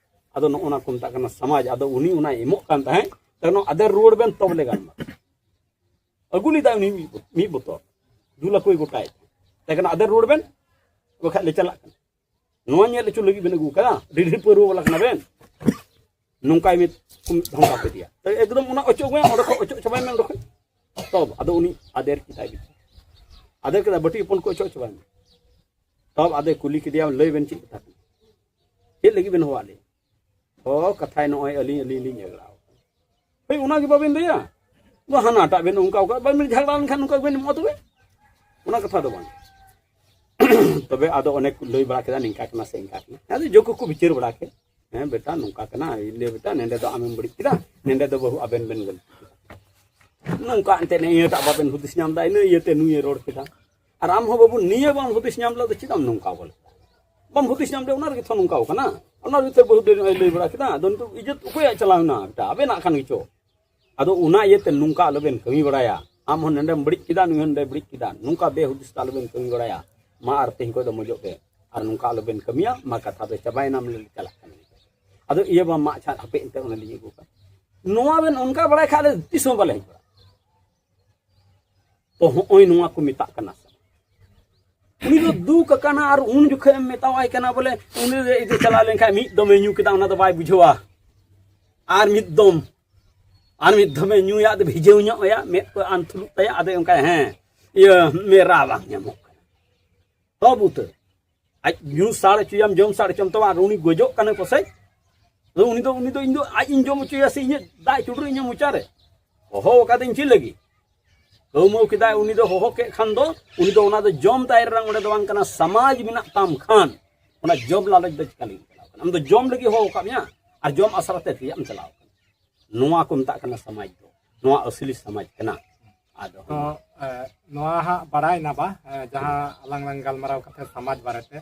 ᱟᱫᱚ ᱱᱚᱜᱼᱚ ᱱᱟ ᱠᱚ ᱢᱮᱛᱟᱜ ᱠᱟᱱᱟ ᱥᱚᱢᱟᱡᱽ᱾ ᱟᱫᱚ ᱩᱱᱤ ᱚᱱᱟᱭ ᱮᱢᱚᱜ ᱠᱟᱱ ᱛᱟᱦᱮᱸᱫ, ᱛᱚ ᱱᱚᱣᱟ ᱟᱫᱮᱨ ᱨᱩᱣᱟᱹᱲ ᱵᱮᱱ, ᱛᱚᱵᱮ ᱞᱮ ᱜᱟᱱ ᱢᱟ᱾ ᱟᱹᱜᱩ ᱞᱮᱫᱟ ᱩᱱᱤ ᱢᱤᱫ ᱵᱚ-, ᱢᱤᱫ ᱵᱚᱛᱚᱞ, ᱫᱩ ᱞᱟᱠᱷ ᱠᱚᱭ ᱜᱚᱴᱟᱭ ᱛᱟᱦᱮᱸ ᱠᱟᱱᱟ᱾ ᱟᱫᱮᱨ ᱨᱩᱣᱟᱹᱲ ᱵᱮᱱ, ᱵᱟᱠᱷᱟᱡ ᱞᱮ ᱪᱟᱞᱟᱜ ᱠᱟᱱᱟ᱾ ᱱᱚᱣᱟ ᱧᱮᱞ ᱦᱚᱪᱚ ᱞᱟᱹᱜᱤᱫ ᱵᱮᱱ ᱟᱹᱜᱩ ᱠᱟᱫᱟ, ᱰᱤᱰᱷᱤ ᱯᱟᱹᱨᱣᱟᱹ ᱵᱟᱞᱟ ᱠᱟᱱᱟ ᱵᱮᱱ, ᱱᱚᱝᱠᱟᱭ ᱢᱮ ᱠᱚ ᱫᱷᱚᱢᱠᱟ ᱠᱮᱫᱮᱭᱟ᱾ ᱛᱚ ᱮᱠᱫᱚᱢ ᱚᱱᱟ ᱚᱪᱚᱜ ᱢᱮ, ᱚᱸᱰᱮ ᱠᱷᱚᱱ ᱚᱪᱚᱜ ᱪᱟᱵᱟᱭ ᱢᱮ ᱚᱸᱰᱮ ᱠᱷᱚᱱ᱾ ᱛᱚᱵ ᱟᱫᱚ ᱩᱱᱤ ᱟᱫᱮᱨ ᱠᱮᱫᱟᱭ ᱵᱤᱪᱟᱹᱨ᱾ ᱟᱫᱮᱨ ᱠᱮᱫᱟᱭ, ᱵᱟᱹᱴᱤ ᱦᱚᱯᱚᱱ ᱠᱚ ᱚᱪᱚᱜ ᱪᱟᱵᱟᱭ ᱢᱮ᱾ ᱛᱚᱵ ᱟᱫᱚᱭ ᱠᱩᱞᱤ ᱠᱮᱫᱮᱭᱟ, ᱞᱟᱹᱭ ᱵᱮᱱ ᱪᱮᱫ ᱠᱟᱛᱷᱟ ᱠᱟᱱᱟ? ᱪᱮᱫ ᱞᱟᱹᱜᱤᱫ ᱵᱮᱱ ᱦᱚᱦᱚᱣᱟᱫ ᱞᱤᱧᱟ? ᱚ, ᱠᱟᱛᱷᱟᱭ ᱱᱚᱜᱼᱚᱭ ᱟᱹᱞᱤᱧ, ᱟᱹᱞᱤᱧ ᱞᱤᱧ ᱡᱷᱟᱜᱽᱲᱟᱣ ᱠᱟᱱᱟ᱾ ᱦᱳᱭ, ᱚᱱᱟ ᱜᱮ ᱵᱟᱵᱮᱱ ᱞᱟᱹᱭᱟ? ᱫᱚ ᱦᱟᱱᱟᱴᱟᱜ ᱵᱮᱱ ᱚᱱᱠᱟ ᱚᱠᱟ ᱵᱟᱵᱮᱱ ᱡᱷᱟᱜᱽᱲᱟ ᱞᱮᱱᱠᱷᱟᱱ ᱱᱚᱝᱠᱟ ᱵᱮᱱ ᱮᱢᱚᱜᱼᱟ ᱛᱚᱵᱮ? ᱚᱱᱟ ᱠᱟᱛᱷᱟ ᱫᱚ ᱵᱟᱝ᱾ ᱛᱚᱵᱮ ᱟᱫᱚ ᱚᱱᱮ ᱠᱚ ᱞᱟᱹᱭ ᱵᱟᱲᱟ ᱠᱮᱫᱟ, ᱱᱤᱝᱠᱟ ᱠᱟᱱᱟ ᱥᱮ ᱤᱱᱠᱟ ᱠᱟᱱᱟ᱾ ᱟᱫᱚ ᱡᱚᱠᱷᱚᱱ ᱠᱚ ᱵᱤᱪᱟᱹᱨ ᱵᱟᱲᱟ ᱠᱮᱫ, ᱦᱮᱸ ᱵᱮᱴᱟ, ᱱᱚᱝᱠᱟ ᱠᱟᱱᱟ, ᱤᱧ ᱞᱟᱹᱭ, ᱵᱮᱴᱟ, ᱱᱮᱸᱰᱮ ᱫᱚ ᱟᱢᱮᱢ ᱵᱟᱹᱲᱤᱡ ᱠᱮᱫᱟ, ᱱᱮᱸᱰᱮ ᱫᱚ ᱵᱟᱹᱦᱩ ᱟᱵᱮᱱ ᱵᱮᱱ ᱜᱟᱹᱞᱛᱤ ᱠᱮᱫᱟ᱾ ᱱᱚᱝᱠᱟ ᱮᱱᱛᱮᱫ ᱤᱭᱟᱹᱴᱟᱜ ᱵᱟᱵᱮᱱ ᱦᱩᱫᱤᱥ ᱧᱟᱢ ᱮᱫᱟ, ᱤᱱᱟᱹ ᱤᱭᱟᱹᱛᱮ ᱱᱩᱭᱮ ᱨᱚᱲ ᱠᱮᱫᱟ᱾ ᱟᱨ ᱟᱢ ᱦᱚᱸ ᱵᱟᱹᱵᱩ ᱱᱤᱭᱟᱹ ᱵᱟᱢ ᱦᱩᱫᱤᱥ ᱧᱟᱢ ᱞᱮᱫᱟ, ᱪᱮᱫᱟᱜ ᱮᱢ ᱱᱚᱝᱠᱟ ᱵᱚᱞᱮ? ᱵᱟᱢ ᱦᱩᱫᱤᱥ ᱧᱟᱢ ᱞᱮᱫᱟ, ᱚᱱᱟ ᱨᱮᱜᱮ ᱛᱚ ᱱᱚᱝᱠᱟ ᱠᱟᱱᱟ᱾ ᱚᱱᱟ ᱨᱮᱜᱮ ᱛᱚ ᱵᱟᱹᱦᱩ ᱫᱚ ᱱᱚᱜᱼᱚᱭ ᱞᱟᱹᱭ ᱵᱟᱲᱟ ᱠᱮᱫᱟ, ᱟᱫᱚ ᱱᱤᱛᱚᱜ ᱤᱡᱽᱡᱚᱛ ᱚᱠᱚᱭᱟᱜ ᱪᱟᱞᱟᱣ ᱮᱱᱟ? ᱵᱮᱴᱟ, ᱟᱵᱮᱱᱟᱜ ᱠᱟᱱ ᱜᱮᱪᱚ᱾ ᱟᱫᱚ ᱚᱱᱟ ᱤᱭᱟᱹᱛᱮ ᱱᱚᱝᱠᱟ ᱟᱞᱚᱵᱮᱱ ᱠᱟᱹᱢᱤ ᱵᱟᱲᱟᱭᱟ᱾ ᱟᱢ ᱦᱚᱸ ᱱᱚᱸᱰᱮᱢ ᱵᱟᱹᱲᱤᱡ ᱠᱮᱫᱟ, ᱱᱩᱭ ᱦᱚᱸ ᱱᱚᱸᱰᱮ ᱵᱟᱹᱲᱤᱡ ᱠᱮᱫᱟ, ᱱᱚᱝᱠᱟ ᱵᱮᱦᱩᱫᱤᱥ ᱫᱚ ᱟᱞᱚᱵᱮᱱ ᱠᱟᱹᱢᱤ ᱵᱟᱲᱟᱭᱟ᱾ ᱢᱟ ᱟᱨ ᱛᱮᱦᱮᱧ ᱠᱷᱚᱱ ᱫᱚ ᱢᱚᱡᱚᱜ ᱯᱮ, ᱟᱨ ᱱᱚᱝᱠᱟ ᱟᱞᱚᱵᱮᱱ ᱠᱟᱹᱢᱤᱭᱟ᱾ ᱢᱟ ᱠᱟᱛᱷᱟ ᱫᱚ ᱪᱟᱵᱟᱭᱮᱱᱟ, ᱢᱟᱱᱮ ᱪᱟᱞᱟᱜ ᱠᱟᱱᱟ᱾ ᱟᱫᱚ ᱤᱭᱟᱹ ᱵᱟᱝ ᱢᱟᱜ ᱪᱷᱟᱫ ᱦᱟᱯᱮ ᱮᱱᱛᱮ ᱚᱱᱟ ᱞᱤᱧ ᱟᱹᱜᱩ ᱠᱟᱜ᱾ ᱱᱚᱣᱟ ᱵᱮᱱ ᱚᱱᱠᱟ ᱵᱟᱲᱟᱭ ᱠᱷᱟᱡ ᱫᱚ ᱛᱤᱥ ᱦᱚᱸ ᱵᱟᱞᱮ ᱦᱮᱡ ᱵᱟᱲᱟᱜᱼᱟ᱾ ᱛᱚ ᱦᱚᱸᱜᱼᱚᱭ ᱱᱚᱣᱟ ᱠᱚ ᱢᱮᱛᱟᱜ ᱠᱟᱱᱟ ᱥᱮ᱾ ᱩᱱᱤ ᱫᱚ ᱫᱩᱠ ᱟᱠᱟᱱᱟ ᱟᱨ ᱩᱱ ᱡᱚᱠᱷᱮᱡ ᱮᱢ ᱢᱮᱛᱟᱣᱟᱭ ᱠᱟᱱᱟ ᱵᱚᱞᱮ ᱩᱱᱤ ᱫᱚ ᱤᱫᱤ ᱪᱟᱞᱟᱣ ᱞᱮᱱᱠᱷᱟᱡ ᱢᱤᱫ ᱫᱚᱢᱮ ᱧᱩ ᱠᱮᱫᱟ, ᱚᱱᱟ ᱫᱚ ᱵᱟᱭ ᱵᱩᱡᱷᱟᱹᱣᱟ᱾ ᱟᱨ ᱢᱤᱫ ᱫᱚᱢ, ᱟᱨ ᱢᱤᱫ ᱫᱚᱢᱮ ᱧᱩᱭᱟ, ᱟᱫᱚ ᱵᱷᱤᱡᱟᱹᱣ ᱧᱚᱜ ᱟᱭᱟ, ᱢᱮᱫ ᱠᱚ ᱟᱱᱛᱷᱩᱞᱩᱜ ᱛᱟᱭᱟ, ᱟᱫᱚ ᱚᱱᱠᱟ ᱦᱮᱸ, ᱤᱭᱟᱹ ᱢᱮᱨᱟ ᱵᱟᱝ ᱧᱟᱢᱚᱜ ᱠᱟᱱᱟ᱾ ᱛᱚᱵ ᱩᱛᱟᱹᱨ ᱟᱡ ᱧᱩ ᱥᱟᱲ ᱦᱚᱪᱚᱭᱟᱢ, ᱡᱚᱢ ᱥᱟᱲ ᱦᱚᱪᱚᱭᱟᱢ, ᱛᱚᱵᱮ ᱟᱨ ᱩᱱᱤ ᱜᱚᱡᱚᱜ ᱠᱟᱱᱟᱭ ᱯᱟᱥᱮᱡ᱾ ᱟᱫᱚ ᱩᱱᱤ ᱫᱚ, ᱩᱱᱤ ᱫᱚ ᱤᱧ ᱫᱚ ᱟᱡ ᱤᱧ ᱡᱚᱢ ᱦᱚᱪᱚᱭᱟ ᱥᱮ ᱤᱧᱟᱹᱜ ᱫᱟᱜ ᱪᱩᱰᱩᱨ ᱤᱧᱟᱹᱜ ᱢᱚᱪᱟ ᱨᱮ? ᱦᱚᱦᱚ ᱟᱠᱟᱫᱟᱹᱧ ᱪᱮᱫ ᱞᱟᱹᱜᱤᱫ? ᱠᱟᱹᱣᱢᱟᱹᱣ ᱠᱮᱫᱟᱭ, ᱩᱱᱤ ᱫᱚ ᱦᱚᱦᱚ ᱠᱮᱫ ᱠᱷᱟᱱ ᱫᱚ, ᱩᱱᱤ ᱫᱚ ᱚᱱᱟ ᱫᱚ ᱡᱚᱢ ᱛᱟᱭ ᱨᱮᱱᱟᱜ ᱚᱸᱰᱮ ᱫᱚ ᱵᱟᱝ ᱠᱟᱱᱟ, ᱥᱚᱢᱟᱡᱽ ᱢᱮᱱᱟᱜ ᱛᱟᱢ ᱠᱷᱟᱱ ᱚᱱᱟ ᱡᱚᱢ ᱞᱟᱞᱚᱪ ᱫᱚ ᱪᱤᱠᱟ ᱞᱟᱹᱜᱤᱫ ᱪᱟᱞᱟᱣ ᱠᱟᱱᱟ? ᱟᱢ ᱫᱚ ᱡᱚᱢ ᱞᱟᱹᱜᱤᱫ ᱦᱚᱦᱚ ᱟᱠᱟᱫ ᱢᱮᱭᱟ ᱟᱨ ᱡᱚᱢ ᱟᱥᱨᱟ ᱛᱮ ᱨᱮᱭᱟᱜ ᱮᱢ ᱪᱟᱞᱟᱣ ᱠᱟᱱᱟ᱾ ᱱᱚᱣᱟ ᱠᱚ ᱢᱮᱛᱟᱜ ᱠᱟᱱᱟ ᱥᱚᱢᱟᱡᱽ ᱫᱚ, ᱱᱚᱣᱟ ᱟᱹᱥᱞᱤ ᱥᱚᱢᱟᱡᱽ ᱠᱟᱱᱟ᱾ ᱟᱫᱚ ᱛᱚ, ᱮ, ᱱᱚᱣᱟ ᱦᱟᱸᱜ ᱵᱟᱲᱟᱭ ᱱᱟ ᱵᱟ, ᱮ, ᱡᱟᱦᱟᱸ ᱟᱞᱟᱝ ᱞᱟᱝ ᱜᱟᱞᱢᱟᱨᱟᱣ ᱠᱟᱛᱮ ᱥᱚᱢᱟᱡᱽ ᱵᱟᱨᱮᱛᱮ,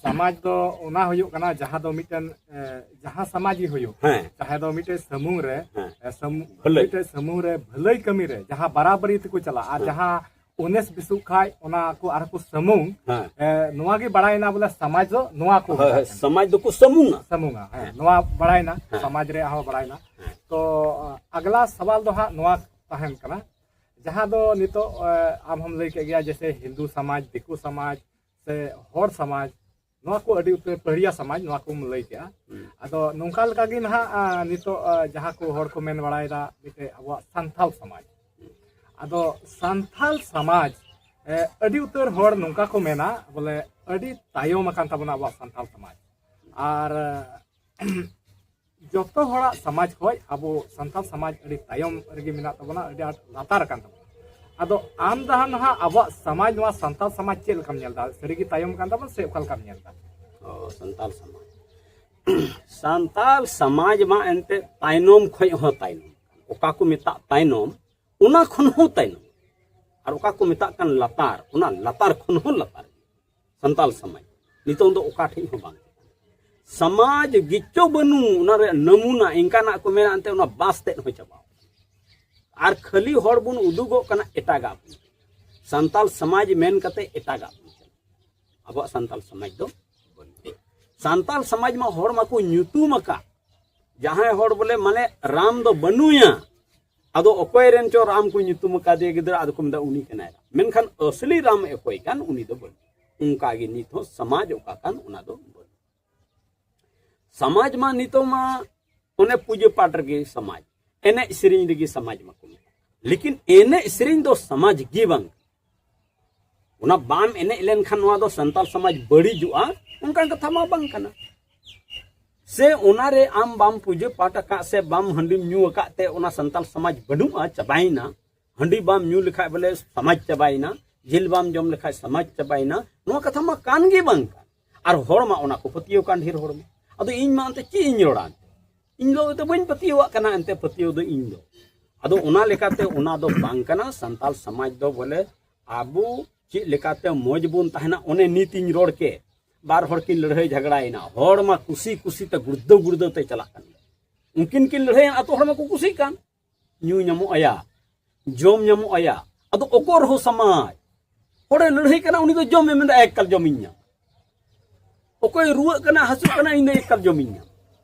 ᱥᱚᱢᱟᱡᱽ ᱫᱚ ᱚᱱᱟ ᱦᱩᱭᱩᱜ ᱠᱟᱱᱟ, ᱡᱟᱦᱟᱸ ᱫᱚ ᱢᱤᱫᱴᱮᱱ, ᱮ, ᱡᱟᱦᱟᱸ ᱥᱚᱢᱟᱡᱽ ᱜᱮ ᱦᱩᱭᱩᱜ, ᱦᱮᱸ᱾ ᱡᱟᱦᱟᱸ ᱫᱚ ᱢᱤᱫᱴᱮᱱ ᱥᱟᱢᱩᱝ ᱨᱮ, ᱦᱮᱸ᱾ ᱮ, ᱥᱟᱢ-, ᱵᱷᱟᱹᱞᱟᱹᱭ᱾ ᱢᱤᱫᱴᱮᱱ ᱥᱟᱢᱩᱝ ᱨᱮ ᱵᱷᱟᱹᱞᱟᱹᱭ ᱠᱟᱹᱢᱤ ᱨᱮ ᱡᱟᱦᱟᱸ ᱵᱟᱨᱟᱵᱟᱨᱤ ᱛᱮᱠᱚ ᱪᱟᱞᱟᱜᱼᱟ, ᱟᱨ ᱦᱮᱸ᱾ ᱡᱟᱦᱟᱸ ᱩᱱᱮᱥ ᱵᱤᱥᱩᱜ ᱠᱷᱟᱡ ᱚᱱᱟ ᱠᱚ ᱟᱨᱦᱚᱸ ᱠᱚ ᱥᱟᱢᱩᱝ, ᱦᱮᱸ᱾ ᱮ, ᱱᱚᱣᱟ ᱜᱮ ᱵᱟᱲᱟᱭᱮᱱᱟ ᱵᱚᱞᱮ ᱥᱚᱢᱟᱡᱽ ᱫᱚ ᱱᱚᱣᱟ ᱠᱚ ᱦᱳᱭ, ᱦᱳᱭ, ᱢᱮᱛᱟᱜ ᱠᱟᱱᱟ᱾ ᱥᱚᱢᱟᱡᱽ ᱫᱚᱠᱚ ᱥᱟᱢᱩᱝᱟ᱾ ᱥᱟᱢᱩᱝᱟ, ᱦᱮᱸ, ᱱᱚᱣᱟ ᱵᱟᱲᱟᱭᱮᱱᱟ, ᱦᱮᱸ᱾ ᱥᱚᱢᱟᱡᱽ ᱨᱮᱭᱟᱜ ᱦᱚᱸ ᱵᱟᱲᱟᱭᱮᱱᱟ᱾ ᱦᱮᱸ᱾ ᱛᱚ, ᱟᱜᱽᱞᱟ ᱥᱟᱣᱟᱞ ᱫᱚ ᱦᱟᱸᱜ ᱱᱚᱣᱟ ᱛᱟᱦᱮᱱ ᱠᱟᱱᱟ, ᱡᱟᱦᱟᱸ ᱫᱚ ᱱᱤᱛᱚᱜ, ᱮ, ᱟᱢ ᱦᱚᱢ ᱞᱟᱹᱭ ᱠᱮᱫ ᱜᱮᱭᱟ, ᱡᱮᱥᱮ ᱦᱤᱱᱫᱩ ᱥᱚᱢᱟᱡᱽ, ᱫᱤᱠᱩ ᱥᱚᱢᱟᱡᱽ ᱥᱮ ᱦᱚᱲ ᱥᱚᱢᱟᱡᱽ, ᱱᱚᱣᱟ ᱠᱚ ᱟᱹᱰᱤ ᱩᱛᱟᱹᱨ ᱯᱟᱹᱦᱲᱤᱭᱟ ᱥᱚᱢᱟᱡᱽ, ᱱᱚᱣᱟ ᱠᱚᱢ ᱞᱟᱹᱭ ᱠᱮᱜᱼᱟ᱾ ᱦᱩᱸ᱾ ᱟᱫᱚ ᱱᱚᱝᱠᱟ ᱞᱮᱠᱟ ᱜᱮ ᱱᱟᱦᱟᱜ, ᱟ, ᱱᱤᱛᱚᱜ, ᱟ, ᱡᱟᱦᱟᱸ ᱠᱚ ᱦᱚᱲ ᱠᱚ ᱢᱮᱱ ᱵᱟᱲᱟᱭᱮᱫᱟ ᱢᱤᱫᱴᱮᱡ ᱟᱵᱚᱣᱟᱜ ᱥᱟᱱᱛᱟᱞ ᱥᱚᱢᱟᱡᱽ᱾ ᱟᱫᱚ ᱥᱟᱱᱛᱟᱞ ᱥᱚᱢᱟᱡᱽ, ᱮ, ᱟᱹᱰᱤ ᱩᱛᱟᱹᱨ ᱦᱚᱲ ᱱᱚᱝᱠᱟ ᱠᱚ ᱢᱮᱱᱟ ᱵᱚᱞᱮ ᱟᱹᱰᱤ ᱛᱟᱭᱚᱢ ᱟᱠᱟᱱ ᱛᱟᱵᱚᱱᱟ ᱟᱵᱚᱣᱟᱜ ᱥᱟᱱᱛᱟᱞ ᱥᱚᱢᱟᱡᱽ᱾ ᱟᱨ ᱡᱚᱛᱚ ᱦᱚᱲᱟᱜ ᱥᱚᱢᱟᱡᱽ ᱠᱷᱚᱡ ᱟᱵᱚ ᱥᱟᱱᱛᱟᱲ ᱥᱚᱢᱟᱡᱽ ᱟᱹᱰᱤ ᱛᱟᱭᱚᱢ ᱨᱮᱜᱮ ᱢᱮᱱᱟᱜ ᱛᱟᱵᱚᱱᱟ, ᱟᱹᱰᱤ ᱟᱸᱴ ᱞᱟᱛᱟᱨ ᱟᱠᱟᱱ ᱛᱟᱵᱚᱱᱟ᱾ ᱟᱫᱚ ᱟᱢ ᱫᱚ ᱦᱟᱸᱜ ᱱᱟᱦᱟᱜ ᱟᱵᱚᱣᱟᱜ ᱥᱚᱢᱟᱡᱽ, ᱱᱚᱣᱟ ᱥᱟᱱᱛᱟᱲ ᱥᱚᱢᱟᱡᱽ ᱪᱮᱫ ᱞᱮᱠᱟᱢ ᱧᱮᱞ ᱮᱫᱟ? ᱥᱟᱹᱨᱤᱜᱮ ᱛᱟᱭᱚᱢ ᱟᱠᱟᱱ ᱛᱟᱵᱚᱱᱟ ᱥᱮ ᱚᱠᱟ ᱞᱮᱠᱟᱢ ᱧᱮᱞ ᱮᱫᱟ? ᱚ, ᱥᱟᱱᱛᱟᱲ ᱥᱚᱢᱟᱡᱽ᱾ ᱥᱟᱱᱛᱟᱲ ᱥᱚᱢᱟᱡᱽ ᱢᱟ ᱮᱱᱛᱮ ᱛᱟᱭᱱᱚᱢ ᱠᱷᱚᱡ ᱦᱚᱸ ᱛᱟᱭᱱᱚᱢ᱾ ᱚᱠᱟ ᱠᱚ ᱢᱮᱛᱟᱜ ᱛᱟᱭᱱᱚᱢ, ᱚᱱᱟ ᱠᱷᱚᱱ ᱦᱚᱸ ᱛᱟᱭᱱᱚᱢ᱾ ᱟᱨ ᱚᱠᱟ ᱠᱚ ᱢᱮᱛᱟᱜ ᱠᱟᱱ ᱞᱟᱛᱟᱨ, ᱚᱱᱟ ᱞᱟᱛᱟᱨ ᱠᱷᱚᱱ ᱦᱚᱸ ᱞᱟᱛᱟᱨ᱾ ᱥᱟᱱᱛᱟᱲ ᱥᱚᱢᱟᱡᱽ ᱱᱤᱛᱚᱝ ᱫᱚ ᱚᱠᱟ ᱴᱷᱮᱡ ᱦᱚᱸ ᱵᱟᱝ᱾ ᱥᱚᱢᱟᱡᱽ ᱜᱤᱪᱚ ᱵᱟᱹᱱᱩᱜ, ᱚᱱᱟ ᱨᱮᱭᱟᱜ ᱱᱟᱢᱩᱱᱟ ᱮᱱᱠᱟᱱᱟᱜ ᱠᱚ ᱢᱮᱱᱟᱜ ᱮᱱᱛᱮ ᱚᱱᱟ ᱵᱟᱥ ᱛᱮᱫ ᱦᱚᱸ ᱪᱟᱵᱟᱣ᱾ ᱟᱨ ᱠᱷᱟᱹᱞᱤ ᱦᱚᱲ ᱵᱚᱱ ᱩᱫᱩᱜᱚᱜ ᱠᱟᱱᱟ ᱮᱴᱟᱜᱟᱜ ᱵᱚᱱ᱾ ᱥᱟᱱᱛᱟᱲ ᱥᱚᱢᱟᱡᱽ ᱢᱮᱱ ᱠᱟᱛᱮ ᱮᱴᱟᱜᱟᱜ ᱵᱚᱱ᱾ ᱟᱵᱚᱣᱟᱜ ᱥᱟᱱᱛᱟᱲ ᱥᱚᱢᱟᱡᱽ ᱫᱚ ᱵᱟᱹᱱᱩᱜᱼᱟ᱾ ᱥᱟᱱᱛᱟᱲ ᱥᱚᱢᱟᱡᱽ ᱢᱟ ᱦᱚᱲ ᱢᱟᱠᱚ ᱧᱩᱛᱩᱢ ᱟᱠᱟᱫ, ᱡᱟᱦᱟᱸᱭ ᱦᱚᱲ ᱵᱚᱞᱮ ᱢᱟᱱᱮ ᱨᱟᱢ ᱫᱚ ᱵᱟᱹᱱᱩᱭᱟ, ᱟᱫᱚ ᱚᱠᱚᱭ ᱨᱮᱱ ᱪᱚ ᱨᱟᱢ ᱠᱚ ᱧᱩᱛᱩᱢ ᱟᱠᱟᱫᱮᱭᱟ ᱜᱤᱫᱽᱨᱟᱹ, ᱟᱫᱚ ᱠᱚ ᱢᱮᱱᱫᱟ ᱩᱱᱤ ᱠᱟᱱᱟᱭ ᱨᱟᱢ, ᱢᱮᱱᱠᱷᱟᱱ ᱟᱹᱥᱞᱤ ᱨᱟᱢ ᱚᱠᱚᱭ ᱠᱟᱱ ᱩᱱᱤ ᱫᱚ ᱵᱟᱹᱱᱩᱭᱟ᱾ ᱚᱱᱠᱟ ᱜᱮ ᱱᱤᱛ ᱦᱚᱸ ᱥᱚᱢᱟᱡᱽ ᱚᱠᱟ ᱠᱟᱱ ᱚᱱᱟ ᱫᱚ ᱵᱟᱹᱱᱩᱜᱼᱟ᱾ ᱥᱚᱢᱟᱡᱽ ᱢᱟ ᱱᱤᱛᱚᱜ ᱢᱟ ᱚᱱᱮ ᱯᱩᱡᱟᱹ ᱯᱟᱴ ᱨᱮᱜᱮ ᱥᱚᱢᱟᱡᱽ, ᱮᱱᱮᱡ ᱥᱮᱨᱮᱧ ᱨᱮᱜᱮ ᱥᱚᱢᱟᱡᱽ ᱢᱟᱠᱚ ᱢᱮᱛᱟᱜ, ᱞᱮᱠᱤᱱ ᱮᱱᱮᱡ ᱥᱮᱨᱮᱧ ᱫᱚ ᱥᱚᱢᱟᱡᱽ ᱜᱮ ᱵᱟᱝ᱾ ᱚᱱᱟ ᱵᱟᱢ ᱮᱱᱮᱡ ᱞᱮᱱᱠᱷᱟᱱ ᱱᱚᱣᱟ ᱫᱚ ᱥᱟᱱᱛᱟᱲ ᱥᱚᱢᱟᱡᱽ ᱵᱟᱹᱲᱤᱡᱚᱜᱼᱟ, ᱚᱱᱠᱟᱱ ᱠᱟᱛᱷᱟ ᱢᱟ ᱵᱟᱝ ᱠᱟᱱᱟ᱾ ᱥᱮ ᱚᱱᱟᱨᱮ ᱟᱢ ᱵᱟᱢ ᱯᱩᱡᱟᱹ ᱯᱟᱴ ᱟᱠᱟᱫ ᱥᱮ ᱵᱟᱢ ᱦᱟᱺᱰᱤᱢ ᱧᱩ ᱟᱠᱟᱫ ᱛᱮ ᱚᱱᱟ ᱥᱟᱱᱛᱟᱲ ᱥᱚᱢᱟᱡᱽ ᱵᱟᱹᱱᱩᱜᱼᱟ, ᱪᱟᱵᱟᱭᱮᱱᱟ? ᱦᱟᱺᱰᱤ ᱵᱟᱢ ᱧᱩ ᱞᱮᱠᱷᱟᱡ ᱵᱚᱞᱮ ᱥᱚᱢᱟᱡᱽ ᱪᱟᱵᱟᱭᱮᱱᱟ, ᱡᱤᱞ ᱵᱟᱢ ᱡᱚᱢ ᱞᱮᱠᱷᱟᱡ ᱥᱚᱢᱟᱡᱽ ᱪᱟᱵᱟᱭᱮᱱᱟ, ᱱᱚᱣᱟ ᱠᱟᱛᱷᱟ ᱢᱟ ᱠᱟᱱ ᱜᱮ ᱵᱟᱝ ᱠᱟᱱ᱾ ᱟᱨ ᱦᱚᱲ ᱢᱟ ᱚᱱᱟ ᱠᱚ ᱯᱟᱹᱛᱭᱟᱹᱣ ᱠᱟᱱ ᱰᱷᱮᱨ ᱦᱚᱲ ᱢᱟ᱾ ᱟᱫᱚ ᱤᱧ ᱢᱟ ᱚᱱᱛᱮ ᱪᱮᱫ ᱤᱧ ᱨᱚᱲᱟ? ᱤᱧ ᱫᱚ ᱚᱱᱛᱮ ᱵᱟᱹᱧ ᱯᱟᱹᱛᱭᱟᱹᱣᱟᱜ ᱠᱟᱱᱟ, ᱮᱱᱛᱮ ᱯᱟᱹᱛᱭᱟᱹᱣ ᱫᱚ ᱤᱧ ᱫᱚ᱾ ᱟᱫᱚ ᱚᱱᱟ ᱞᱮᱠᱟᱛᱮ ᱚᱱᱟ ᱫᱚ ᱵᱟᱝ ᱠᱟᱱᱟ᱾ ᱥᱟᱱᱛᱟᱲ ᱥᱚᱢᱟᱡᱽ ᱫᱚ ᱵᱚᱞᱮ ᱟᱵᱚ ᱪᱮᱫ ᱞᱮᱠᱟᱛᱮ ᱢᱚᱡᱽ ᱵᱚᱱ ᱛᱟᱦᱮᱱᱟ, ᱚᱱᱮ ᱱᱤᱛ ᱤᱧ ᱨᱚᱲ ᱠᱮᱫ, ᱵᱟᱨ ᱦᱚᱲ ᱠᱤᱱ ᱞᱟᱹᱲᱦᱟᱹᱭ ᱡᱷᱟᱜᱽᱲᱟᱭᱮᱱᱟ, ᱦᱚᱲ ᱢᱟ ᱠᱩᱥᱤ ᱠᱩᱥᱤ ᱛᱮ ᱜᱩᱲᱫᱟᱹᱣ ᱜᱩᱲᱫᱟᱹᱣ ᱛᱮ ᱪᱟᱞᱟᱜ ᱠᱟᱱ ᱜᱮᱭᱟ᱾ ᱩᱱᱠᱤᱱ ᱠᱤᱱ ᱞᱟᱹᱲᱦᱟᱹᱭᱮᱱ, ᱟᱛᱳ ᱦᱚᱲ ᱢᱟᱠᱚ ᱠᱩᱥᱤᱜ ᱠᱟᱱ, ᱧᱩ ᱧᱟᱢᱚᱜ ᱟᱭᱟ, ᱡᱚᱢ ᱧᱟᱢᱚᱜ ᱟᱭᱟ᱾ ᱟᱫᱚ ᱚᱠᱚᱨ ᱦᱚᱸ ᱥᱟᱢᱟᱭ, ᱦᱚᱲᱮ ᱞᱟᱹᱲᱦᱟᱹᱭ ᱠᱟᱱᱟ, ᱩᱱᱤ ᱫᱚ ᱡᱚᱢᱮ ᱢᱮᱱᱫᱟ, ᱮᱠᱟᱞ ᱡᱚᱢᱤᱧ ᱧᱟᱢ᱾ ᱚᱠᱚᱭ ᱨᱩᱣᱟᱹᱜ ᱠᱟᱱᱟ, ᱦᱟᱹᱥᱩᱜ ᱠᱟᱱᱟ, ᱤᱧ ᱫᱚ ᱮᱠᱟᱞ ᱡᱚᱢᱤᱧ ᱧᱟᱢ᱾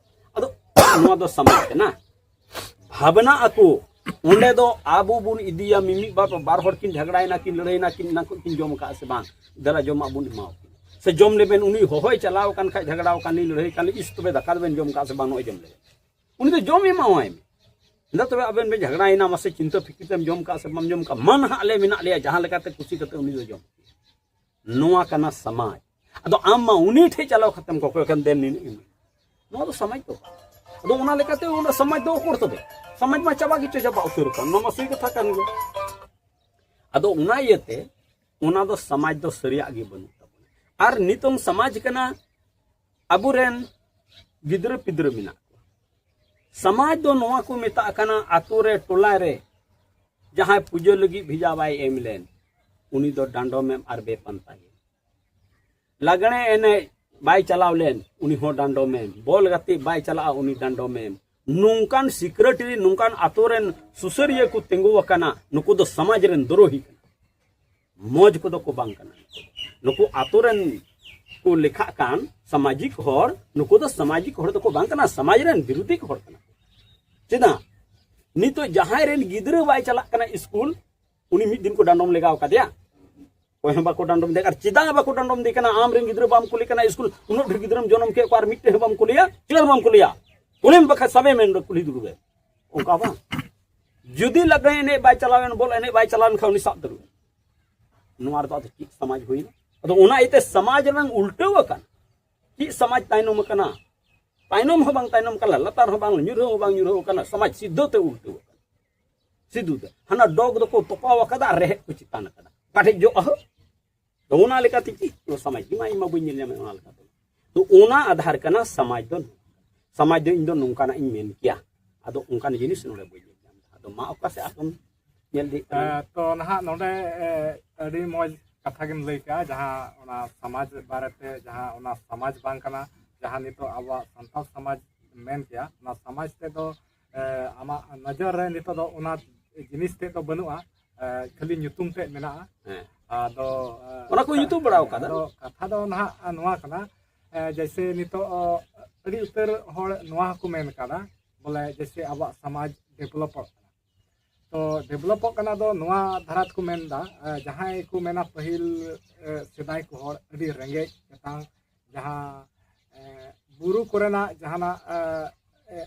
ᱟᱫᱚ ᱱᱚᱣᱟ ᱫᱚ ᱥᱟᱢᱟᱡᱽ ᱠᱟᱱᱟ, ᱵᱷᱟᱵᱽᱱᱟ ᱟᱠᱚ᱾ ᱚᱸᱰᱮ ᱫᱚ ᱟᱵᱚ ᱵᱚᱱ ᱤᱫᱤᱭᱟ, ᱢᱤᱢᱤᱫ ᱵᱟᱨ, ᱵᱟᱨ ᱦᱚᱲ ᱠᱤᱱ ᱡᱷᱟᱜᱽᱲᱟᱭᱮᱱᱟ, ᱠᱤᱱ ᱞᱟᱹᱲᱦᱟᱹᱭᱮᱱᱟ, ᱠᱤᱱ ᱮᱱᱟᱝ ᱠᱷᱚᱱ ᱠᱤᱱ ᱡᱚᱢ ᱟᱠᱟᱫᱼᱟ ᱥᱮ ᱵᱟᱝ, ᱫᱮᱞᱟ ᱡᱚᱢᱟᱜ ᱵᱚᱱ ᱮᱢᱟᱣ ᱠᱤᱱᱟ᱾ ᱥᱮ ᱡᱚᱢ ᱞᱮᱵᱮᱱ, ᱩᱱᱤ ᱦᱚᱦᱚᱭ ᱪᱟᱞᱟᱣ ᱟᱠᱟᱱ ᱠᱷᱟᱡ, ᱡᱷᱟᱜᱽᱲᱟᱣ ᱟᱠᱟᱱ ᱞᱤᱧ, ᱞᱟᱹᱲᱦᱟᱹᱭ ᱠᱟᱱ ᱞᱤᱧ, ᱤᱥ ᱛᱚᱵᱮ ᱫᱟᱠᱟ ᱫᱚᱵᱮᱱ ᱡᱚᱢ ᱠᱟᱜᱼᱟ ᱥᱮ ᱵᱟᱝ, ᱱᱚᱜᱼᱚᱭ ᱡᱚᱢ ᱞᱮᱵᱮᱱ᱾ ᱩᱱᱤ ᱫᱚ ᱡᱚᱢ ᱮᱢᱟᱣᱟᱭ ᱢᱮ᱾ ᱫᱟ ᱛᱚᱵᱮ ᱟᱵᱮᱱ ᱵᱮᱱ ᱡᱷᱟᱜᱽᱲᱟᱭᱮᱱᱟ, ᱢᱟᱥᱮ ᱪᱤᱱᱛᱟᱹ ᱯᱷᱤᱠᱤᱨ ᱛᱮᱢ ᱡᱚᱢ ᱠᱟᱜᱼᱟ ᱥᱮ ᱵᱟᱢ ᱡᱚᱢ ᱠᱟᱜᱼᱟ, ᱢᱟ ᱱᱟᱦᱟᱜ ᱞᱮ ᱢᱮᱱᱟᱜ ᱞᱮᱭᱟ, ᱡᱟᱦᱟᱸ ᱞᱮᱠᱟᱛᱮ ᱠᱩᱥᱤ ᱠᱟᱛᱮ ᱩᱱᱤ ᱫᱚ ᱡᱚᱢ᱾ ᱱᱚᱣᱟ ᱠᱟᱱᱟ ᱥᱚᱢᱟᱡᱽ᱾ ᱟᱫᱚ ᱟᱢ ᱢᱟ ᱩᱱᱤ ᱴᱷᱮᱡ ᱪᱟᱞᱟᱣ ᱠᱟᱛᱮᱢ ᱠᱚᱠᱚᱭ ᱠᱷᱟᱱ ᱫᱮᱱ ᱱᱤᱱᱟᱹᱜ ᱮᱢ᱾ ᱱᱚᱣᱟ ᱫᱚ ᱥᱚᱢᱟᱡᱽ ᱫᱚ ᱵᱟᱝ᱾ ᱟᱫᱚ ᱚᱱᱟ ᱞᱮᱠᱟᱛᱮ ᱚᱱᱟ ᱥᱚᱢᱟᱡᱽ ᱫᱚ ᱚᱠᱚᱨ ᱛᱚᱵᱮ? ᱥᱚᱢᱟᱡᱽ ᱢᱟ ᱪᱟᱵᱟ ᱜᱮᱪᱚ ᱪᱟᱵᱟ ᱩᱛᱟᱹᱨ ᱟᱠᱟᱱ, ᱱᱚᱣᱟ ᱢᱟ ᱥᱟᱹᱨᱤ ᱠᱟᱛᱷᱟ ᱠᱟᱱ ᱜᱮᱭᱟ᱾ ᱟᱫᱚ ᱚᱱᱟ ᱤᱭᱟᱹᱛᱮ ᱚᱱᱟ ᱫᱚ ᱥᱚᱢᱟᱡᱽ ᱫᱚ ᱥᱟᱹᱨᱤᱭᱟᱜ ᱜᱮ ᱵᱟᱹᱱᱩᱜ ᱛᱟᱵᱚᱱᱟ᱾ ᱟᱨ ᱱᱤᱛᱚᱝ ᱥᱚᱢᱟᱡᱽ ᱠᱟᱱᱟ, ᱟᱵᱚᱨᱮᱱ ᱜᱤᱫᱽᱨᱟᱹ ᱯᱤᱫᱽᱨᱟᱹ ᱢᱮᱱᱟᱜ ᱠᱚᱣᱟ᱾ ᱥᱚᱢᱟᱡᱽ ᱫᱚ ᱱᱚᱣᱟ ᱠᱚ ᱢᱮᱛᱟᱜ ᱠᱟᱱᱟ, ᱟᱛᱳ ᱨᱮ, ᱴᱚᱞᱟ ᱨᱮ ᱡᱟᱦᱟᱸᱭ ᱯᱩᱡᱟᱹ ᱞᱟᱹᱜᱤᱫ ᱵᱷᱮᱡᱟ ᱵᱟᱭ ᱮᱢ ᱞᱮᱱ, ᱩᱱᱤ ᱫᱚ ᱰᱟᱸᱰᱚᱢᱮᱢ ᱟᱨ ᱵᱮᱯᱟᱱᱛᱟᱭᱮᱢ᱾ ᱞᱟᱜᱽᱬᱮ ᱮᱱᱮᱡ ᱵᱟᱭ ᱪᱟᱞᱟᱣ ᱞᱮᱱ, ᱩᱱᱤ ᱦᱚᱸ ᱰᱟᱸᱰᱚᱢᱮᱢ᱾ ᱵᱚᱞ ᱜᱟᱛᱮᱜ ᱵᱟᱭ ᱪᱟᱞᱟᱜᱼᱟ, ᱩᱱᱤ ᱰᱟᱸᱰᱚᱢᱮᱢ᱾ ᱱᱚᱝᱠᱟᱱ ᱥᱤᱠᱨᱮᱴᱟᱨᱤ, ᱱᱚᱝᱠᱟᱱ ᱟᱛᱳ ᱨᱮᱱ ᱥᱩᱥᱟᱹᱨᱤᱭᱟᱹ ᱠᱚ ᱛᱤᱸᱜᱩ ᱟᱠᱟᱱᱟ, ᱱᱩᱠᱩ ᱫᱚ ᱥᱚᱢᱟᱡᱽ ᱨᱮᱱ ᱫᱨᱳᱦᱤ ᱠᱟᱱᱟ᱾ ᱢᱚᱡᱽ ᱠᱚᱫᱚ ᱠᱚ ᱵᱟᱝ ᱠᱟᱱᱟ᱾ ᱱᱩᱠᱩ ᱟᱛᱳ ᱨᱮᱱ ᱠᱚ ᱞᱮᱠᱷᱟᱜ ᱠᱟᱱ ᱥᱟᱢᱟᱡᱤᱠ ᱦᱚᱲ, ᱱᱩᱠᱩ ᱫᱚ ᱥᱟᱢᱟᱡᱤᱠ ᱦᱚᱲ ᱫᱚᱠᱚ ᱵᱟᱝ ᱠᱟᱱᱟ, ᱥᱚᱢᱟᱡᱽ ᱨᱮᱱ ᱵᱤᱨᱳᱫᱷᱤ ᱦᱚᱲ ᱠᱟᱱᱟ᱾ ᱪᱮᱫᱟᱜ? ᱱᱤᱛᱚᱜ ᱡᱟᱦᱟᱸᱭ ᱨᱮᱱ ᱜᱤᱫᱽᱨᱟᱹ ᱵᱟᱭ ᱪᱟᱞᱟᱜ ᱠᱟᱱᱟ ᱥᱠᱩᱞ, ᱩᱱᱤ ᱢᱤᱫ ᱫᱤᱱ ᱠᱚ ᱰᱟᱸᱰᱚᱢ ᱞᱮᱜᱟᱣ ᱠᱟᱫᱮᱭᱟ? ᱚᱠᱚᱭ ᱦᱚᱸ ᱵᱟᱠᱚ ᱰᱟᱸᱰᱚᱢ ᱫᱮ᱾ ᱟᱨ ᱪᱮᱫᱟᱜ ᱵᱟᱠᱚ ᱰᱟᱸᱰᱚᱢ ᱫᱮ ᱠᱟᱱᱟ? ᱟᱢ ᱨᱮᱱ ᱜᱤᱫᱽᱨᱟᱹ ᱵᱟᱢ ᱠᱩᱞᱮ ᱠᱟᱱᱟ ᱥᱠᱩᱞ, ᱩᱱᱟᱹᱜ ᱰᱷᱮᱨ ᱜᱤᱫᱽᱨᱟᱹᱢ ᱡᱚᱱᱚᱢ ᱠᱮᱫ ᱠᱚᱣᱟ, ᱟᱨ ᱢᱤᱫᱴᱮᱱ ᱦᱚᱸ ᱵᱟᱢ ᱠᱩᱞᱮᱭᱟ? ᱪᱮᱫᱟᱜ ᱵᱟᱢ ᱠᱩᱞᱮᱭᱟ? ᱠᱩᱞᱮᱢ ᱵᱟᱠᱷᱟᱡ ᱥᱟᱵᱮ ᱢᱮ ᱠᱩᱞᱦᱤ ᱫᱩᱲᱩᱵ ᱨᱮ᱾ ᱚᱱᱠᱟ ᱵᱟᱝ? ᱡᱩᱫᱤ ᱞᱟᱜᱽᱬᱮ ᱮᱱᱮᱡ ᱵᱟᱭ ᱪᱟᱞᱟᱣ ᱮᱱ, ᱵᱚᱞ ᱮᱱᱮᱡ ᱵᱟᱭ ᱪᱟᱞᱟᱣ ᱮᱱ ᱠᱷᱟᱱ, ᱩᱱᱤ ᱥᱟᱵ ᱫᱟᱲᱮᱭᱟᱜᱼᱟ᱾ ᱱᱚᱣᱟ ᱨᱮᱫᱚ ᱟᱫᱚ ᱪᱮᱫ ᱥᱚᱢᱟᱡᱽ ᱦᱩᱭᱱᱟ? ᱟᱫᱚ ᱚᱱᱟ ᱤᱭᱟᱹᱛᱮ ᱥᱚᱢᱟᱡᱽ ᱨᱮᱱᱟᱝ ᱩᱞᱴᱟᱹᱣ ᱟᱠᱟᱱᱟ᱾ ᱪᱮᱫ ᱥᱚᱢᱟᱡᱽ ᱛᱟᱭᱱᱚᱢ ᱟᱠᱟᱱᱟ? ᱛᱟᱭᱱᱚᱢ ᱦᱚᱸ ᱵᱟᱝ ᱛᱟᱭᱱᱚᱢ ᱟᱠᱟᱱᱟ, ᱞᱟᱛᱟᱨ ᱦᱚᱸ ᱵᱟᱝ, ᱧᱩᱨᱦᱟᱹ ᱦᱚᱸ ᱵᱟᱝ ᱧᱩᱨᱦᱟᱹ ᱟᱠᱟᱱᱟ, ᱥᱚᱢᱟᱡᱽ ᱥᱤᱫᱷᱟᱹ ᱛᱮ ᱩᱞᱴᱟᱹᱣ ᱟᱠᱟᱱᱟ᱾ ᱥᱤᱫᱷᱟᱹ ᱛᱮ ᱦᱟᱱᱟ ᱰᱚᱜᱽ ᱫᱚᱠᱚ ᱛᱚᱯᱟᱣ ᱟᱠᱟᱫᱟ ᱟᱨ ᱨᱮᱦᱮᱫ ᱠᱚ ᱪᱮᱛᱟᱱ ᱟᱠᱟᱫᱟ, ᱚᱠᱟ ᱴᱷᱮᱡ ᱡᱚᱜᱼᱟ ᱦᱳ? ᱛᱚ ᱚᱱᱟ ᱞᱮᱠᱟᱛᱮ ᱪᱮᱫ ᱱᱚᱣᱟ ᱥᱚᱢᱟᱡᱽ ᱜᱮ ᱢᱟ ᱤᱧ ᱢᱟ ᱵᱟᱹᱧ ᱧᱮᱞ ᱧᱟᱢᱮᱫ ᱚᱱᱟ ᱞᱮᱠᱟᱛᱮ᱾ ᱛᱚ ᱚᱱᱟ ᱟᱫᱷᱟᱨ ᱠᱟᱱᱟ ᱥᱚᱢᱟᱡᱽ ᱫᱚ᱾ ᱥᱚᱢᱟᱡᱽ ᱫᱚ ᱤᱧ ᱫᱚ ᱱᱚᱝᱠᱟᱱᱟᱜ ᱤᱧ ᱢᱮᱱ ᱠᱮᱭᱟ, ᱟᱫᱚ ᱚᱱᱠᱟᱱ ᱡᱤᱱᱤᱥ ᱱᱚᱰᱮ ᱵᱟᱹᱧ ᱧᱮᱞ ᱧᱟᱢ ᱮᱫᱟ᱾ ᱟᱫᱚ ᱢᱟ ᱚᱠᱟ ᱥᱮᱫ ᱟᱨᱦᱚᱸ ᱧᱮᱞ ᱤᱫᱤᱜ ᱠᱟᱱᱟ᱾ ᱮ, ᱛᱚ ᱱᱟᱦᱟᱜ ᱱᱚᱰᱮ, ᱮ, ᱟᱹᱰᱤ ᱢᱚᱡᱽ ᱠᱟᱛᱷᱟ ᱜᱮᱢ ᱞᱟᱹᱭ ᱠᱮᱜᱼᱟ, ᱡᱟᱦᱟᱸ ᱚᱱᱟ ᱥᱚᱢᱟᱡᱽ ᱵᱟᱨᱮᱛᱮ, ᱡᱟᱦᱟᱸ ᱚᱱᱟ ᱥᱚᱢᱟᱡᱽ ᱵᱟᱝ ᱠᱟᱱᱟ, ᱡᱟᱦᱟᱸ ᱱᱤᱛᱚᱜ ᱟᱵᱚᱣᱟᱜ ᱥᱟᱱᱛᱟᱲ ᱥᱚᱢᱟᱡᱽ ᱢᱮᱱ ᱠᱮᱭᱟ, ᱚᱱᱟ ᱥᱚᱢᱟᱡᱽ ᱛᱮᱫᱚ, ᱮ, ᱟᱢᱟᱜ ᱱᱚᱡᱚᱨ ᱨᱮ ᱱᱤᱛᱚᱜ ᱫᱚ ᱚᱱᱟ ᱡᱤᱱᱤᱥ ᱛᱮᱫ ᱫᱚ ᱵᱟᱹᱱᱩᱜᱼᱟ, ᱮ, ᱠᱷᱟᱹᱞᱤ ᱧᱩᱛᱩᱢ ᱛᱮᱫ ᱢᱮᱱᱟᱜᱼᱟ᱾ ᱦᱮᱸ᱾ ᱟᱫᱚ, ᱮ, ᱚᱱᱟ ᱠᱚ ᱧᱩᱛᱩᱢ ᱵᱟᱲᱟᱣ ᱠᱟᱫᱟ᱾ ᱟᱫᱚ ᱠᱟᱛᱷᱟ ᱫᱚ ᱱᱟᱦᱟᱜ ᱱᱚᱣᱟ ᱠᱟᱱᱟ, ᱮ, ᱡᱮᱭᱥᱮ ᱱᱤᱛᱚᱜ, ᱚ, ᱟᱹᱰᱤ ᱩᱛᱟᱹᱨ ᱦᱚᱲ ᱱᱚᱣᱟ ᱦᱚᱸᱠᱚ ᱢᱮᱱ ᱠᱟᱫᱟ, ᱵᱚᱞᱮ ᱡᱮᱭᱥᱮ ᱟᱵᱚᱣᱟᱜ ᱥᱚᱢᱟᱡᱽ ᱰᱮᱵᱷᱞᱚᱯᱚᱜ ᱠᱟᱱᱟ᱾ ᱛᱚ ᱰᱮᱵᱷᱞᱚᱯᱚᱜ ᱠᱟᱱᱟ ᱫᱚ ᱱᱚᱣᱟ ᱫᱷᱟᱨᱟ ᱛᱮᱠᱚ ᱢᱮᱱᱫᱟ, ᱮ, ᱡᱟᱦᱟᱸᱭ ᱠᱚ ᱢᱮᱱᱟ ᱯᱟᱹᱦᱤᱞ, ᱮ, ᱥᱮᱫᱟᱭ ᱠᱚ ᱦᱚᱲ ᱟᱹᱰᱤ ᱨᱮᱸᱜᱮᱡ ᱛᱮᱛᱟᱝ, ᱡᱟᱦᱟᱸ, ᱮ, ᱵᱩᱨᱩ ᱠᱚᱨᱮᱱᱟᱜ ᱡᱟᱦᱟᱱᱟᱜ, ᱮ, ᱮ,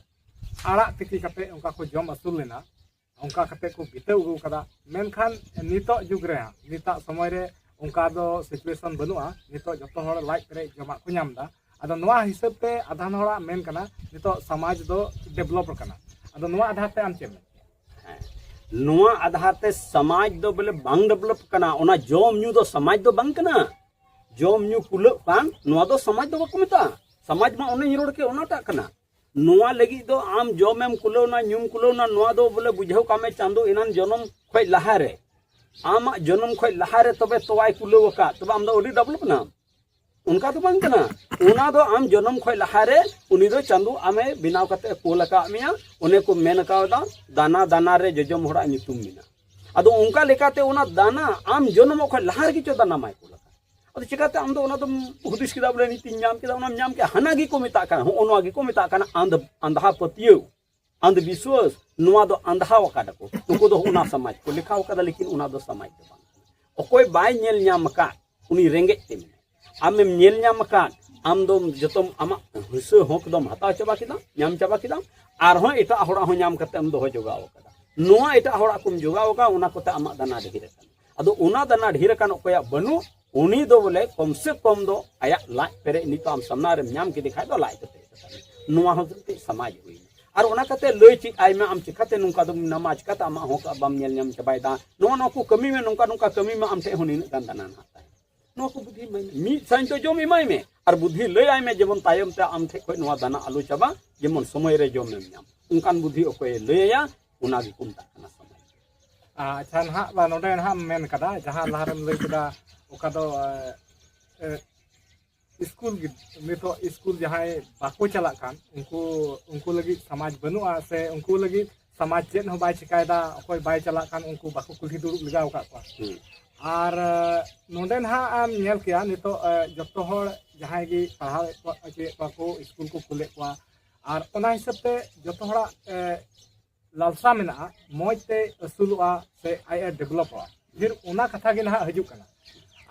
ᱟᱲᱟᱜ ᱛᱤᱠᱤ ᱠᱟᱛᱮ ᱚᱱᱠᱟ ᱠᱚ ᱡᱚᱢ ᱟᱹᱥᱩᱞ ᱞᱮᱱᱟ, ᱚᱱᱠᱟ ᱠᱟᱛᱮ ᱠᱚ ᱵᱤᱛᱟᱹᱣ ᱟᱹᱜᱩ ᱠᱟᱫᱟ᱾ ᱢᱮᱱᱠᱷᱟᱱ ᱱᱤᱛᱚᱜ ᱡᱩᱜᱽ ᱨᱮ, ᱱᱤᱛᱚᱜ ᱥᱚᱢᱚᱭ ᱨᱮ ᱚᱱᱠᱟ ᱫᱚ ᱥᱤᱪᱩᱭᱮᱥᱚᱱ ᱵᱟᱹᱱᱩᱜᱼᱟ᱾ ᱱᱤᱛᱚᱜ ᱡᱚᱛᱚ ᱦᱚᱲ ᱞᱟᱡ ᱯᱮᱨᱮᱡ ᱡᱚᱢᱟᱜ ᱠᱚ ᱧᱟᱢ ᱮᱫᱟ᱾ ᱟᱫᱚ ᱱᱚᱣᱟ ᱦᱤᱥᱟᱹᱵ ᱛᱮ ᱟᱫᱷᱟᱱ ᱦᱚᱲᱟᱜ ᱢᱮᱱ ᱠᱟᱱᱟ ᱱᱤᱛᱚᱜ ᱥᱚᱢᱟᱡᱽ ᱫᱚ ᱰᱮᱵᱷᱞᱚᱯ ᱟᱠᱟᱱᱟ᱾ ᱟᱫᱚ ᱱᱚᱣᱟ ᱟᱫᱷᱟᱨ ᱛᱮ ᱟᱢ ᱪᱮᱫ ᱮᱢ ᱢᱮᱱᱟ? ᱦᱮᱸ᱾ ᱱᱚᱣᱟ ᱟᱫᱷᱟᱨ ᱛᱮ ᱥᱚᱢᱟᱡᱽ ᱫᱚ ᱵᱚᱞᱮ ᱵᱟᱝ ᱰᱮᱵᱷᱞᱚᱯ ᱠᱟᱱᱟ, ᱚᱱᱟ ᱡᱚᱢ ᱧᱩ ᱫᱚ ᱥᱚᱢᱟᱡᱽ ᱫᱚ ᱵᱟᱝ ᱠᱟᱱᱟ᱾ ᱡᱚᱢ ᱧᱩ ᱠᱩᱞᱟᱹᱜ ᱠᱟᱱ, ᱱᱚᱣᱟ ᱫᱚ ᱥᱚᱢᱟᱡᱽ ᱫᱚ ᱵᱟᱠᱚ ᱢᱮᱛᱟᱜᱼᱟ᱾ ᱥᱚᱢᱟᱡᱽ ᱢᱟ ᱚᱱᱮᱧ ᱨᱚᱲ ᱠᱮᱫ, ᱚᱱᱟᱴᱟᱜ ᱠᱟᱱᱟ᱾ ᱱᱚᱣᱟ ᱞᱟᱹᱜᱤᱫ ᱫᱚ ᱟᱢ ᱡᱚᱢᱮᱢ ᱠᱩᱞᱟᱹᱣᱱᱟ, ᱧᱩᱢ ᱠᱩᱞᱟᱹᱣᱱᱟ, ᱱᱚᱣᱟ ᱫᱚ ᱵᱚᱞᱮ ᱵᱩᱡᱷᱟᱹᱣ ᱠᱟᱜ ᱢᱮ ᱪᱟᱸᱫᱚ ᱮᱱᱟᱱ ᱡᱚᱱᱚᱢ ᱠᱷᱚᱡ ᱞᱟᱦᱟᱨᱮ, ᱟᱢᱟᱜ ᱡᱚᱱᱚᱢ ᱠᱷᱚᱡ ᱞᱟᱦᱟᱨᱮ ᱛᱚᱵᱮ ᱛᱚᱣᱟᱭ ᱠᱩᱞᱟᱹᱣ ᱟᱠᱟᱫ, ᱛᱚᱵᱮ ᱟᱢ ᱫᱚ ᱟᱹᱰᱤ ᱰᱮᱵᱷᱞᱚᱯ ᱮᱱᱟᱢ? ᱚᱱᱠᱟ ᱫᱚ ᱵᱟᱝ ᱠᱟᱱᱟ᱾ ᱚᱱᱟ ᱫᱚ ᱟᱢ ᱡᱚᱱᱚᱢ ᱠᱷᱚᱡ ᱞᱟᱦᱟᱨᱮ ᱩᱱᱤ ᱫᱚ ᱪᱟᱸᱫᱚ ᱟᱢᱮ ᱵᱮᱱᱟᱣ ᱠᱟᱛᱮ ᱮ ᱠᱩᱞ ᱟᱠᱟᱫ ᱢᱮᱭᱟ᱾ ᱚᱱᱮ ᱠᱚ ᱢᱮᱱ ᱠᱟᱣᱫᱟ, ᱫᱟᱱᱟ ᱫᱟᱱᱟ ᱨᱮ ᱡᱚᱡᱚᱢ ᱦᱚᱲᱟᱜ ᱧᱩᱛᱩᱢ ᱢᱮᱱᱟᱜᱼᱟ᱾ ᱟᱫᱚ ᱚᱱᱠᱟ ᱞᱮᱠᱟᱛᱮ ᱚᱱᱟ ᱫᱟᱱᱟ ᱟᱢ ᱡᱚᱱᱚᱢᱚᱜ ᱠᱷᱚᱡ ᱞᱟᱦᱟ ᱨᱮᱜᱮ ᱪᱚ ᱫᱟᱱᱟ ᱢᱟᱭ ᱠᱩᱞ ᱟᱠᱟᱫ᱾ ᱟᱫᱚ ᱪᱤᱠᱟᱛᱮ ᱟᱢ ᱫᱚ ᱚᱱᱟ ᱫᱚᱢ ᱦᱩᱫᱤᱥ ᱠᱮᱫᱟ ᱵᱚᱞᱮ ᱱᱤᱛᱤᱧ ᱧᱟᱢ ᱠᱮᱫᱟ, ᱚᱱᱟᱢ ᱧᱟᱢ ᱠᱮᱫᱟ? ᱦᱟᱱᱟ ᱜᱮᱠᱚ ᱢᱮᱛᱟᱜ ᱠᱟᱱᱟ, ᱦᱚᱸᱜᱼᱚ ᱱᱚᱣᱟ ᱜᱮᱠᱚ ᱢᱮᱛᱟᱜ ᱠᱟᱱᱟ ᱟᱸᱫᱷ-, ᱟᱸᱫᱷᱟ ᱯᱟᱹᱛᱭᱟᱹᱣ, ᱟᱸᱫᱷ ᱵᱤᱥᱣᱟᱥ᱾ ᱱᱚᱣᱟ ᱫᱚ ᱟᱸᱫᱷᱟ ᱟᱠᱟᱫᱟ ᱠᱚ᱾ ᱱᱩᱠᱩ ᱫᱚ ᱚᱱᱟ ᱥᱚᱢᱟᱡᱽ ᱠᱚ ᱞᱮᱠᱷᱟ ᱟᱠᱟᱫᱟ, ᱞᱮᱠᱤᱱ ᱚᱱᱟ ᱫᱚ ᱥᱚᱢᱟᱡᱽ ᱫᱚ ᱵᱟᱝ᱾ ᱚᱠᱚᱭ ᱵᱟᱭ ᱧᱮᱞ ᱧᱟᱢ ᱟᱠᱟᱫ, ᱩᱱᱤ ᱨᱮᱸᱜᱮᱡ ᱛᱮ ᱢᱮᱱᱟᱭᱟ᱾ ᱟᱢᱮᱢ ᱧᱮᱞ ᱧᱟᱢ ᱟᱠᱟᱫ, ᱟᱢ ᱫᱚ ᱡᱚᱛᱚᱢ ᱟᱢᱟᱜ ᱦᱤᱥᱟᱹ ᱦᱚᱸᱠ ᱫᱚᱢ ᱦᱟᱛᱟᱣ ᱪᱟᱵᱟ ᱠᱮᱫᱟ, ᱧᱟᱢ ᱪᱟᱵᱟ ᱠᱮᱫᱟᱢ, ᱟᱨᱦᱚᱸ ᱮᱴᱟᱜ ᱦᱚᱲᱟᱜ ᱦᱚᱸ ᱧᱟᱢ ᱠᱟᱛᱮ ᱮᱢ ᱫᱚᱦᱚ ᱡᱚᱜᱟᱣ ᱟᱠᱟᱫᱟ᱾ ᱱᱚᱣᱟ ᱮᱴᱟᱜ ᱦᱚᱲᱟᱜ ᱠᱚᱢ ᱡᱚᱜᱟᱣ ᱟᱠᱟᱫ, ᱚᱱᱟ ᱠᱚᱛᱮ ᱟᱢᱟᱜ ᱫᱟᱱᱟ ᱰᱷᱮᱨ ᱟᱠᱟᱱᱟ᱾ ᱟᱫᱚ ᱚᱱᱟ ᱫᱟᱱᱟ ᱰᱷᱮᱨ ᱟᱠᱟᱱ ᱚᱠᱚᱭᱟᱜ ᱵᱟᱹᱱᱩᱜ, ᱩᱱᱤ ᱫᱚ ᱵᱚᱞᱮ ᱠᱚᱢ ᱥᱮ ᱠᱚᱢ ᱫᱚ ᱟᱭᱟᱜ ᱞᱟᱡ ᱯᱮᱨᱮᱡ ᱱᱤᱛᱚᱜ ᱟᱢ ᱥᱟᱢᱱᱟ ᱨᱮᱢ ᱧᱟᱢ ᱠᱮᱫᱮ ᱠᱷᱟᱡ ᱫᱚ ᱞᱟᱡ ᱫᱚ ᱯᱮᱨᱮᱡ ᱟᱠᱟᱱᱟ᱾ ᱱᱚᱣᱟ ᱦᱚᱸ ᱢᱤᱫᱴᱮᱡ ᱥᱚᱢᱟᱡᱽ ᱦᱩᱭᱱᱟ᱾ ᱟᱨ ᱚᱱᱟ ᱠᱟᱛᱮ ᱞᱟᱹᱭ ᱪᱮᱫ ᱟᱭ ᱢᱮ, ᱟᱢ ᱪᱤᱠᱟᱛᱮ ᱱᱚᱝᱠᱟ ᱫᱚᱢ ᱢᱮᱱᱟᱢᱟ, ᱪᱤᱠᱟᱛᱮ ᱟᱢᱟᱜ ᱦᱚᱸ ᱵᱟᱢ ᱧᱮᱞ ᱧᱟᱢ ᱪᱟᱵᱟᱭᱮᱫᱟ? ᱱᱚᱣᱟ ᱱᱚᱣᱟ ᱠᱚ ᱠᱟᱹᱢᱤ ᱢᱮ, ᱱᱚᱝᱠᱟ ᱱᱚᱝᱠᱟ ᱠᱟᱹᱢᱤ ᱢᱮ, ᱟᱢ ᱴᱷᱮᱡ ᱦᱚᱸ ᱱᱤᱱᱟᱹᱜ ᱜᱟᱱ ᱫᱟᱱᱟ ᱱᱟᱦᱟᱜ ᱛᱟᱦᱮᱱᱟ᱾ ᱱᱚᱣᱟ ᱠᱚ ᱵᱩᱫᱷᱤ ᱮᱢᱟᱭ ᱢᱮ᱾ ᱢᱤᱫ ᱥᱟᱭ ᱫᱚ ᱡᱚᱢ ᱮᱢᱟᱭ ᱢᱮ ᱟᱨ ᱵᱩᱫᱷᱤ ᱞᱟᱹᱭ ᱟᱭ ᱢᱮ, ᱡᱮᱢᱚᱱ ᱛᱟᱭᱚᱢ ᱛᱮ ᱟᱢ ᱴᱷᱮᱡ ᱠᱷᱚᱡ ᱱᱚᱣᱟ ᱫᱟᱱᱟ ᱟᱞᱚ ᱪᱟᱵᱟ, ᱡᱮᱢᱚᱱ ᱥᱚᱢᱚᱭ ᱨᱮ ᱡᱚᱢ ᱮᱢ ᱧᱟᱢ᱾ ᱚᱱᱠᱟᱱ ᱵᱩᱫᱷᱤ ᱚᱠᱚᱭᱮ ᱞᱟᱹᱭ ᱟᱭᱟ, ᱚᱱᱟ ᱜᱮᱠᱚ ᱢᱮᱛᱟᱜ ᱠᱟᱱᱟ ᱥᱚᱢᱟᱡᱽ᱾ ᱟᱪᱪᱷᱟ, ᱱᱟᱦᱟᱜ ᱱᱚᱰᱮ ᱱᱟᱦᱟᱜ ᱮᱢ ᱢᱮᱱ ᱠᱟᱫᱟ, ᱡᱟᱦᱟᱸ ᱞᱟᱦᱟ ᱨᱮᱢ ᱞᱟᱹᱭ ᱠᱮᱫᱟ, ᱚᱠᱟ ᱫᱚ, ᱮ, ᱮ, ᱥᱠᱩᱞ ᱜᱤᱫ-, ᱱᱤᱛᱚᱜ ᱥᱠᱩᱞ ᱡᱟᱦᱟᱸᱭ ᱵᱟᱠᱚ ᱪᱟᱞᱟᱜ ᱠᱟᱱ, ᱩᱱᱠᱩ, ᱩᱱᱠᱩ ᱞᱟᱹᱜᱤᱫ ᱥᱚᱢᱟᱡᱽ ᱵᱟᱹᱱᱩᱜᱼᱟ, ᱥᱮ ᱩᱱᱠᱩ ᱞᱟᱹᱜᱤᱫ ᱥᱚᱢᱟᱡᱽ ᱪᱮᱫ ᱦᱚᱸ ᱵᱟᱭ ᱪᱤᱠᱟᱭᱮᱫᱟ, ᱚᱠᱚᱭ ᱵᱟᱭ ᱪᱟᱞᱟᱜ ᱠᱟᱱ, ᱩᱱᱠᱩ ᱵᱟᱠᱚ ᱠᱩᱞᱦᱤ ᱫᱩᱲᱩᱵ ᱞᱟᱜᱟᱣ ᱟᱠᱟᱫ ᱠᱚᱣᱟ᱾ ᱦᱩᱸ᱾ ᱟᱨ, ᱮ, ᱱᱚᱰᱮ ᱱᱟᱦᱟᱜ ᱮᱢ ᱧᱮᱞ ᱠᱮᱭᱟ, ᱱᱤᱛᱚᱜ, ᱮ, ᱡᱚᱛᱚ ᱦᱚᱲ ᱡᱟᱦᱟᱸᱭ ᱜᱮ ᱯᱟᱲᱦᱟᱣᱮᱫ ᱠᱚᱣᱟ, ᱦᱚᱪᱚᱭᱮᱫ ᱠᱚᱣᱟ ᱠᱚ, ᱥᱠᱩᱞ ᱠᱚ ᱠᱩᱞᱮᱫ ᱠᱚᱣᱟ, ᱟᱨ ᱚᱱᱟ ᱦᱤᱥᱟᱹᱵ ᱛᱮ ᱡᱚᱛᱚ ᱦᱚᱲᱟᱜ, ᱮ, ᱞᱟᱞᱥᱟ ᱢᱮᱱᱟᱜᱼᱟ, ᱢᱚᱡᱽ ᱛᱮ ᱟᱹᱥᱩᱞᱚᱜᱼᱟ ᱥᱮ ᱟᱡ ᱮ ᱰᱮᱵᱷᱞᱚᱯᱚᱜᱼᱟ᱾ ᱯᱷᱤᱨ ᱚᱱᱟ ᱠᱟᱛᱷᱟ ᱜᱮ ᱱᱟᱦᱟᱜ ᱦᱤᱡᱩᱜ ᱠᱟᱱᱟ᱾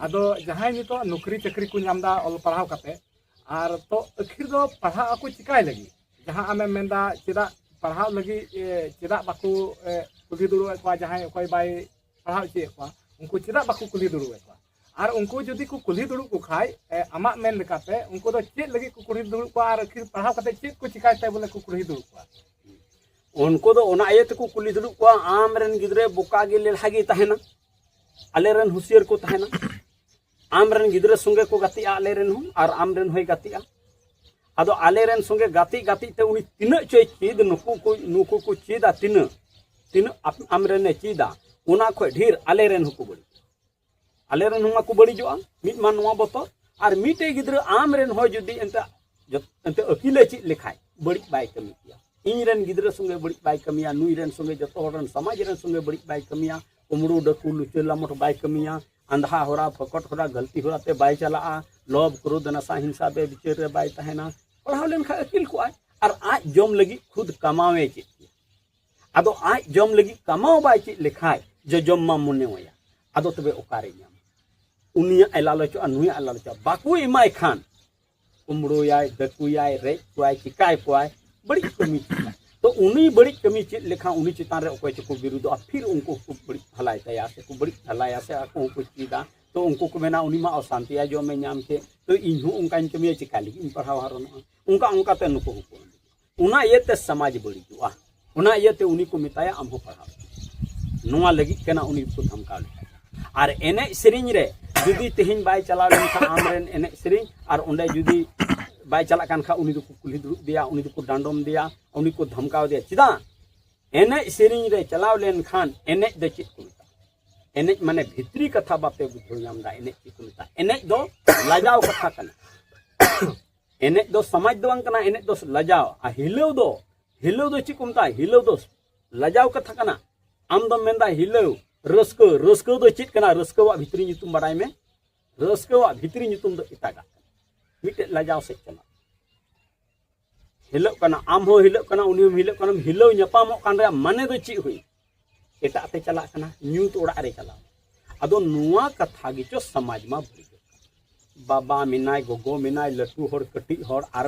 ᱟᱫᱚ ᱡᱟᱦᱟᱸᱭ ᱱᱤᱛᱚᱜ ᱱᱚᱠᱨᱤ ᱪᱟᱹᱠᱨᱤ ᱠᱚ ᱧᱟᱢ ᱮᱫᱟ ᱚᱞ ᱯᱟᱲᱦᱟᱣ ᱠᱟᱛᱮ, ᱟᱨ ᱛᱚ ᱟᱹᱠᱷᱤᱨ ᱫᱚ ᱯᱟᱲᱦᱟᱜ ᱟᱠᱚ ᱪᱤᱠᱟᱭ ᱞᱟᱹᱜᱤᱫ? ᱡᱟᱦᱟᱸ ᱟᱢᱮᱢ ᱢᱮᱱᱫᱟ, ᱪᱮᱫᱟᱜ ᱯᱟᱲᱦᱟᱜ ᱞᱟᱹᱜᱤᱫ, ᱮ, ᱪᱮᱫᱟᱜ ᱵᱟᱠᱚ, ᱮ, ᱠᱩᱞᱦᱤ ᱫᱩᱲᱩᱵ ᱮᱫ ᱠᱚᱣᱟ, ᱡᱟᱦᱟᱸᱭ ᱚᱠᱚᱭ ᱵᱟᱭ ᱯᱟᱲᱦᱟᱣ ᱦᱚᱪᱚᱭᱮᱫ ᱠᱚᱣᱟ, ᱩᱱᱠᱩ ᱪᱮᱫᱟᱜ ᱵᱟᱠᱚ ᱠᱩᱞᱦᱤ ᱫᱩᱲᱩᱵ ᱮᱫ ᱠᱚᱣᱟ? ᱟᱨ ᱩᱱᱠᱩ ᱡᱩᱫᱤ ᱠᱚ ᱠᱩᱞᱦᱤ ᱫᱩᱲᱩᱵ ᱠᱚ ᱠᱷᱟᱡ, ᱮ, ᱟᱢᱟᱜ ᱢᱮᱱ ᱞᱮᱠᱟᱛᱮ ᱩᱱᱠᱩ ᱫᱚ ᱪᱮᱫ ᱞᱟᱹᱜᱤᱫ ᱠᱚ ᱠᱩᱞᱦᱤ ᱫᱩᱲᱩᱵ ᱠᱚᱣᱟ ᱟᱨ ᱟᱹᱠᱷᱤᱨ ᱯᱟᱲᱦᱟᱣ ᱠᱟᱛᱮ ᱪᱮᱫ ᱠᱚ ᱪᱤᱠᱟᱭ ᱛᱮ ᱵᱚᱞᱮ ᱠᱚ ᱠᱩᱞᱦᱤ ᱫᱩᱲᱩᱵ ᱠᱚᱣᱟ? ᱩᱱᱠᱩ ᱫᱚ ᱚᱱᱟ ᱤᱭᱟᱹ ᱛᱮᱠᱚ ᱠᱩᱞᱦᱤ ᱫᱩᱲᱩᱵ ᱠᱚᱣᱟ, ᱟᱢ ᱨᱮᱱ ᱜᱤᱫᱽᱨᱟᱹ ᱵᱚᱠᱟ ᱜᱮ ᱞᱮᱞᱦᱟ ᱜᱮ ᱛᱟᱦᱮᱱᱟ, ᱟᱞᱮ ᱨᱮᱱ ᱦᱩᱥᱤᱭᱟᱹᱨ ᱠᱚ ᱛᱟᱦᱮᱱᱟ᱾ ᱟᱢ ᱨᱮᱱ ᱜᱤᱫᱽᱨᱟᱹ ᱥᱚᱸᱜᱮ ᱠᱚ ᱜᱟᱛᱮᱜᱼᱟ, ᱟᱞᱮ ᱨᱮᱱ ᱦᱚᱸ, ᱟᱨ ᱟᱢ ᱨᱮᱱ ᱦᱚᱸᱭ ᱜᱟᱛᱮᱜᱼᱟ᱾ ᱟᱫᱚ ᱟᱞᱮ ᱨᱮᱱ ᱥᱚᱸᱜᱮ ᱜᱟᱛᱮ ᱜᱟᱛᱮ ᱛᱮ ᱩᱱᱤ ᱛᱤᱱᱟᱹᱜ ᱪᱚᱭ ᱪᱮᱫ, ᱱᱩᱠᱩ ᱠᱚ, ᱱᱩᱠᱩ ᱠᱚ ᱪᱮᱫᱟ ᱛᱤᱱᱟᱹᱜ, ᱛᱤᱱᱟᱹᱜ ᱟᱯ-, ᱟᱢ ᱨᱮᱱᱮ ᱪᱮᱫᱟ, ᱚᱱᱟ ᱠᱷᱚᱡ ᱰᱷᱮᱨ ᱟᱞᱮ ᱨᱮᱱ ᱦᱚᱸᱠᱚ ᱵᱟᱹᱲᱤᱡᱚᱜᱼᱟ᱾ ᱟᱞᱮ ᱨᱮᱱ ᱦᱚᱸ ᱢᱟᱠᱚ ᱵᱟᱹᱲᱤᱡᱚᱜᱼᱟ, ᱢᱤᱫ ᱢᱟ ᱱᱚᱣᱟ ᱵᱚᱛᱚᱨ, ᱟᱨ ᱢᱤᱫᱴᱮᱡ ᱜᱤᱫᱽᱨᱟᱹ ᱟᱢ ᱨᱮᱱ ᱦᱚᱸ ᱡᱩᱫᱤ ᱮᱱᱛᱮ, ᱡᱚᱛ-, ᱮᱱᱛᱮ ᱟᱹᱠᱤᱞᱮ ᱪᱮᱫ ᱞᱮᱠᱷᱟᱡ ᱵᱟᱹᱲᱤᱡ ᱵᱟᱭ ᱠᱟᱹᱢᱤ ᱠᱮᱭᱟ᱾ ᱤᱧ ᱨᱮᱱ ᱜᱤᱫᱽᱨᱟᱹ ᱥᱚᱸᱜᱮ ᱵᱟᱹᱲᱤᱡ ᱵᱟᱭ ᱠᱟᱹᱢᱤᱭᱟ, ᱱᱩᱭ ᱨᱮᱱ ᱥᱚᱸᱜᱮ, ᱡᱚᱛᱚ ᱦᱚᱲ ᱨᱮᱱ ᱥᱚᱢᱟᱡᱽ ᱨᱮᱱ ᱥᱚᱸᱜᱮ ᱵᱟᱹᱲᱤᱡ ᱵᱟᱭ ᱠᱟᱹᱢᱤᱭᱟ, ᱠᱩᱢᱲᱩ, ᱰᱟᱹᱠᱩ, ᱞᱩᱪᱟᱹ, ᱞᱟᱢᱚᱴ ᱵᱟᱭ ᱠᱟᱹᱢᱤᱭᱟ, ᱟᱸᱫᱷᱟ ᱦᱚᱨᱟ, ᱯᱷᱚᱠᱚᱴ ᱦᱚᱨᱟ, ᱜᱟᱹᱞᱛᱤ ᱦᱚᱨᱟ ᱛᱮ ᱵᱟᱭ ᱪᱟᱞᱟᱜᱼᱟ, ᱞᱳᱵᱷ, ᱠᱨᱳᱫᱷ, ᱱᱟᱥᱟ, ᱦᱤᱝᱥᱟ, ᱵᱮᱵᱤᱪᱟᱹᱨ ᱨᱮ ᱵᱟᱭ ᱛᱟᱦᱮᱱᱟ᱾ ᱯᱟᱲᱦᱟᱣ ᱞᱮᱱᱠᱷᱟᱱ ᱟᱹᱠᱤᱞ ᱠᱚᱜᱼᱟᱭ, ᱟᱨ ᱟᱡ ᱡᱚᱢ ᱞᱟᱹᱜᱤᱫ ᱠᱷᱩᱫ ᱠᱟᱢᱟᱣᱮ ᱪᱮᱫ ᱠᱮᱭᱟ᱾ ᱟᱫᱚ ᱟᱡ ᱡᱚᱢ ᱞᱟᱹᱜᱤᱫ ᱠᱟᱢᱟᱣ ᱵᱟᱭ ᱪᱮᱫ ᱞᱮᱠᱷᱟᱡ, ᱡᱚᱡᱚᱢ ᱢᱟ ᱢᱚᱱᱮ ᱟᱭᱟ, ᱟᱫᱚ ᱛᱚᱵᱮ ᱚᱠᱟᱨᱮ ᱧᱟᱢᱟ? ᱩᱱᱤᱭᱟᱜ ᱮ ᱞᱟᱞᱚᱪᱚᱜᱼᱟ, ᱱᱩᱭᱟᱜ ᱮ ᱞᱟᱞᱚᱪᱚᱜᱼᱟ, ᱵᱟᱠᱚ ᱮᱢᱟᱭ ᱠᱷᱟᱱ ᱠᱩᱢᱲᱩᱭᱟᱭ, ᱰᱟᱹᱠᱩᱭᱟᱭ, ᱨᱮᱡ ᱠᱚᱣᱟᱭ, ᱪᱤᱠᱟᱭ ᱠᱚᱣᱟᱭ, ᱵᱟᱹᱲᱤᱡ ᱠᱟᱹᱢᱤ ᱪᱮᱫᱟ᱾ ᱛᱚ ᱩᱱᱤ ᱵᱟᱹᱲᱤᱡ ᱠᱟᱹᱢᱤ ᱪᱮᱫ ᱞᱮᱠᱷᱟᱱ ᱩᱱᱤ ᱪᱮᱛᱟᱱ ᱨᱮ ᱚᱠᱚᱭ ᱪᱚᱠᱚ ᱵᱤᱨᱩᱫᱚᱜᱼᱟ, ᱯᱷᱤᱨ ᱩᱱᱠᱩ ᱦᱚᱸᱠᱚ ᱵᱟᱹᱲᱤᱡ ᱵᱷᱟᱞᱟᱭ ᱛᱟᱭᱟ ᱥᱮ ᱠᱚ ᱵᱟᱹᱲᱤᱡ ᱵᱷᱟᱞᱟᱭᱟ ᱥᱮ ᱟᱠᱚ ᱦᱚᱸᱠᱚ ᱪᱮᱫᱟ᱾ ᱛᱚ ᱩᱱᱠᱩ ᱠᱚ ᱢᱮᱱᱟ, "ᱩᱱᱤ ᱢᱟ ᱚᱥᱟᱱᱛᱤᱭᱟ ᱡᱚᱢᱮ ᱧᱟᱢ ᱠᱮᱫ, ᱛᱚ ᱤᱧ ᱦᱚᱸ ᱚᱱᱠᱟᱧ ᱠᱟᱹᱢᱤᱭᱟ, ᱪᱮᱠᱟ ᱞᱟᱹᱜᱤᱫ ᱤᱧ ᱯᱟᱲᱦᱟᱣ ᱦᱟᱨᱚᱱᱚᱜᱼᱟ?" ᱚᱱᱠᱟ ᱚᱱᱠᱟᱛᱮ ᱱᱩᱠᱩ ᱦᱚᱸᱠᱚ ᱚᱱᱟ ᱤᱭᱟᱹᱛᱮ ᱥᱚᱢᱟᱡᱽ ᱵᱟᱹᱲᱤᱡᱚᱜᱼᱟ᱾ ᱚᱱᱟ ᱤᱭᱟᱹᱛᱮ ᱩᱱᱤ ᱠᱚ ᱢᱮᱛᱟᱭᱟ, "ᱟᱢ ᱦᱚᱸ ᱯᱟᱲᱦᱟᱣ ᱢᱮ᱾" ᱱᱚᱣᱟ ᱞᱟᱹᱜᱤᱫ ᱠᱟᱱᱟ ᱩᱱᱤ ᱠᱚ ᱫᱷᱟᱢᱠᱟᱣ ᱞᱮᱠᱷᱟᱱ᱾ ᱟᱨ ᱮᱱᱮᱡ ᱥᱮᱨᱮᱧ ᱨᱮ ᱡᱩᱫᱤ ᱛᱮᱦᱮᱧ ᱵᱟᱭ ᱪᱟᱞᱟᱣ ᱞᱮᱱᱠᱷᱟᱱ ᱟᱢ ᱨᱮᱱ ᱮᱱᱮᱡ ᱥᱮᱨᱮᱧ, ᱟᱨ ᱚᱸᱰᱮ ᱡᱩᱫᱤ ᱵᱟᱭ ᱪᱟᱞᱟᱜ ᱠᱟᱱ ᱠᱷᱟᱱ ᱩᱱᱤ ᱫᱚᱠᱚ ᱠᱩᱞᱦᱤ ᱫᱩᱲᱩᱵ ᱫᱮᱭᱟ, ᱩᱱᱤ ᱫᱚᱠᱚ ᱰᱟᱸᱰᱚᱢ ᱫᱮᱭᱟ, ᱩᱱᱤ ᱠᱚ ᱫᱷᱟᱢᱠᱟᱣ ᱫᱮᱭᱟ᱾ ᱪᱮᱫᱟᱜ? ᱮᱱᱮᱡ ᱥᱮᱨᱮᱧ ᱨᱮ ᱪᱟᱞᱟᱣ ᱞᱮᱱᱠᱷᱟᱱ ᱮᱱᱮᱡ ᱫᱚ ᱪᱮᱫ ᱠᱚ ᱢᱮᱛᱟᱜᱼᱟ? ᱮᱱᱮᱡ ᱢᱟᱱᱮ ᱵᱷᱤᱛᱨᱤ ᱠᱟᱛᱷᱟ ᱵᱟᱯᱮ ᱵᱩᱡᱷᱟᱹᱣ ᱧᱟᱢ ᱮᱫᱟ, ᱮᱱᱮᱡ ᱪᱮᱫ ᱠᱚ ᱢᱮᱛᱟᱜᱼᱟ? ᱮᱱᱮᱡ ᱫᱚ ᱞᱟᱡᱟᱣ ᱠᱟᱛᱷᱟ ᱠᱟᱱᱟ᱾ ᱮᱱᱮᱡ ᱫᱚ ᱥᱚᱢᱟᱡᱽ ᱫᱚ ᱵᱟᱝ ᱠᱟᱱᱟ, ᱮᱱᱮᱡ ᱫᱚ ᱞᱟᱡᱟᱣ᱾ ᱟᱨ ᱦᱤᱞᱟᱹᱣ ᱫᱚ, ᱦᱤᱞᱟᱹᱣ ᱫᱚ ᱪᱮᱫ ᱠᱚ ᱢᱮᱛᱟᱜᱼᱟ? ᱦᱤᱞᱟᱹᱣ ᱫᱚ ᱞᱟᱡᱟᱣ ᱠᱟᱛᱷᱟ ᱠᱟᱱᱟ᱾ ᱟᱢ ᱫᱚᱢ ᱢᱮᱱᱫᱟ ᱦᱤᱞᱟᱹᱣ, ᱨᱟᱹᱥᱠᱟᱹ᱾ ᱨᱟᱹᱥᱠᱟᱹ ᱫᱚ ᱪᱮᱫ ᱠᱟᱱᱟ? ᱨᱟᱹᱥᱠᱟᱹᱣᱟᱜ ᱵᱷᱤᱛᱨᱤ ᱧᱩᱛᱩᱢ ᱵᱟᱰᱟᱭ ᱢᱮ᱾ ᱨᱟᱹᱥᱠᱟᱹᱣᱟᱜ ᱵᱷᱤᱛᱨᱤ ᱧᱩᱛᱩᱢ ᱫᱚ ᱮᱴᱟᱜᱟᱜ ᱠᱟᱱᱟ, ᱢᱤᱫᱴᱮᱡ ᱞᱟᱡᱟᱣ ᱥᱮᱫ ᱠᱟᱱᱟ᱾ ᱦᱤᱞᱟᱹᱜ ᱠᱟᱱᱟ, ᱟᱢ ᱦᱚᱸ ᱦᱤᱞᱟᱹᱜ ᱠᱟᱱᱟ, ᱩᱱᱤ ᱦᱚᱸ ᱦᱤᱞᱟᱹᱜ ᱠᱟᱱᱟ, ᱦᱤᱞᱟᱹᱣ ᱧᱟᱯᱟᱢᱚᱜ ᱠᱟᱱ ᱨᱮᱭᱟᱜ ᱢᱟᱱᱮ ᱫᱚ ᱪᱮᱫ ᱦᱩᱭ? ᱮᱴᱟᱜ ᱛᱮ ᱪᱟᱞᱟᱜ ᱠᱟᱱᱟ, ᱧᱩᱛ ᱚᱲᱟᱜ ᱨᱮ ᱪᱟᱞᱟᱣ᱾ ᱟᱫᱚ ᱱᱚᱣᱟ ᱠᱟᱛᱷᱟ ᱜᱮᱪᱚ ᱥᱚᱢᱟᱡᱽ ᱢᱟ ᱵᱟᱹᱲᱤᱡᱚᱜ ᱠᱟᱱᱟ᱾ ᱵᱟᱵᱟ ᱢᱮᱱᱟᱭ, ᱜᱚᱜᱚ ᱢᱮᱱᱟᱭ, ᱞᱟᱹᱴᱩ ᱦᱚᱲ, ᱠᱟᱹᱴᱤᱡ ᱦᱚᱲ, ᱟᱨ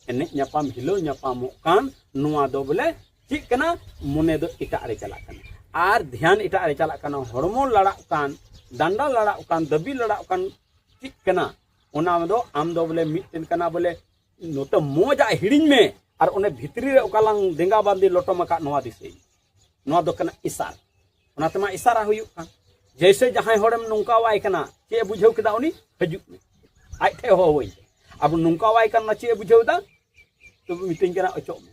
ᱮᱱᱮᱡ ᱧᱟᱯᱟᱢ, ᱦᱤᱞᱟᱹᱣ ᱧᱟᱯᱟᱢᱚᱜ ᱠᱟᱱ, ᱱᱚᱣᱟ ᱫᱚ ᱵᱚᱞᱮ ᱪᱮᱫ ᱠᱟᱱᱟ? ᱢᱚᱱᱮ ᱫᱚ ᱮᱴᱟᱜ ᱨᱮ ᱪᱟᱞᱟᱜ ᱠᱟᱱᱟ, ᱟᱨ ᱫᱷᱮᱭᱟᱱ ᱮᱴᱟᱜ ᱨᱮ ᱪᱟᱞᱟᱜ ᱠᱟᱱᱟ᱾ ᱦᱚᱲᱢᱚ ᱞᱟᱲᱟᱜ ᱠᱟᱱ, ᱰᱟᱸᱰᱟ ᱞᱟᱲᱟᱜ ᱠᱟᱱ, ᱫᱟᱹᱵᱤ ᱞᱟᱲᱟᱜ ᱠᱟᱱ, ᱪᱮᱫ ᱠᱟᱱᱟ? ᱚᱱᱟ ᱫᱚ ᱟᱢ ᱫᱚ ᱵᱚᱞᱮ ᱢᱤᱫᱴᱮᱱ ᱠᱟᱱᱟ ᱵᱚᱞᱮ ᱱᱚᱛᱮ ᱢᱚᱡᱟᱜ ᱦᱤᱲᱤᱧ ᱢᱮ, ᱟᱨ ᱚᱱᱮ ᱵᱷᱤᱛᱨᱤ ᱨᱮ ᱚᱠᱟ ᱞᱟᱝ ᱫᱮᱸᱜᱟ ᱵᱟᱸᱫᱮ ᱞᱚᱴᱚᱢ ᱟᱠᱟᱫ ᱱᱚᱣᱟ ᱫᱤᱥᱟᱹᱭ ᱢᱮ᱾ ᱱᱚᱣᱟ ᱫᱚ ᱠᱟᱱᱟ ᱤᱥᱟᱨ᱾ ᱚᱱᱟ ᱛᱮᱢᱟ ᱤᱥᱟᱨᱟ ᱦᱩᱭᱩᱜ ᱠᱟᱱ᱾ ᱡᱮᱭᱥᱮ ᱡᱟᱦᱟᱸᱭ ᱦᱚᱲᱮᱢ ᱱᱚᱝᱠᱟᱣᱟᱭ ᱠᱟᱱᱟ, ᱪᱮᱫ ᱮ ᱵᱩᱡᱷᱟᱹᱣ ᱠᱮᱫᱟ ᱩᱱᱤ? ᱦᱤᱡᱩᱜ ᱢᱮ, ᱟᱡ ᱴᱷᱮᱡ ᱦᱚᱦᱚᱣᱟᱹᱧ ᱢᱮ᱾ ᱟᱵᱚ ᱱᱚᱝᱠᱟᱣᱟᱭ ᱠᱟᱱᱟ, ᱪᱮᱫ ᱮ ᱵᱩᱡᱷᱟᱹᱣ ᱮᱫᱟ? ᱛᱚᱵᱮ ᱢᱤᱛᱟᱹᱧ ᱠᱟᱱᱟ ᱚᱪᱚᱜ ᱢᱮ᱾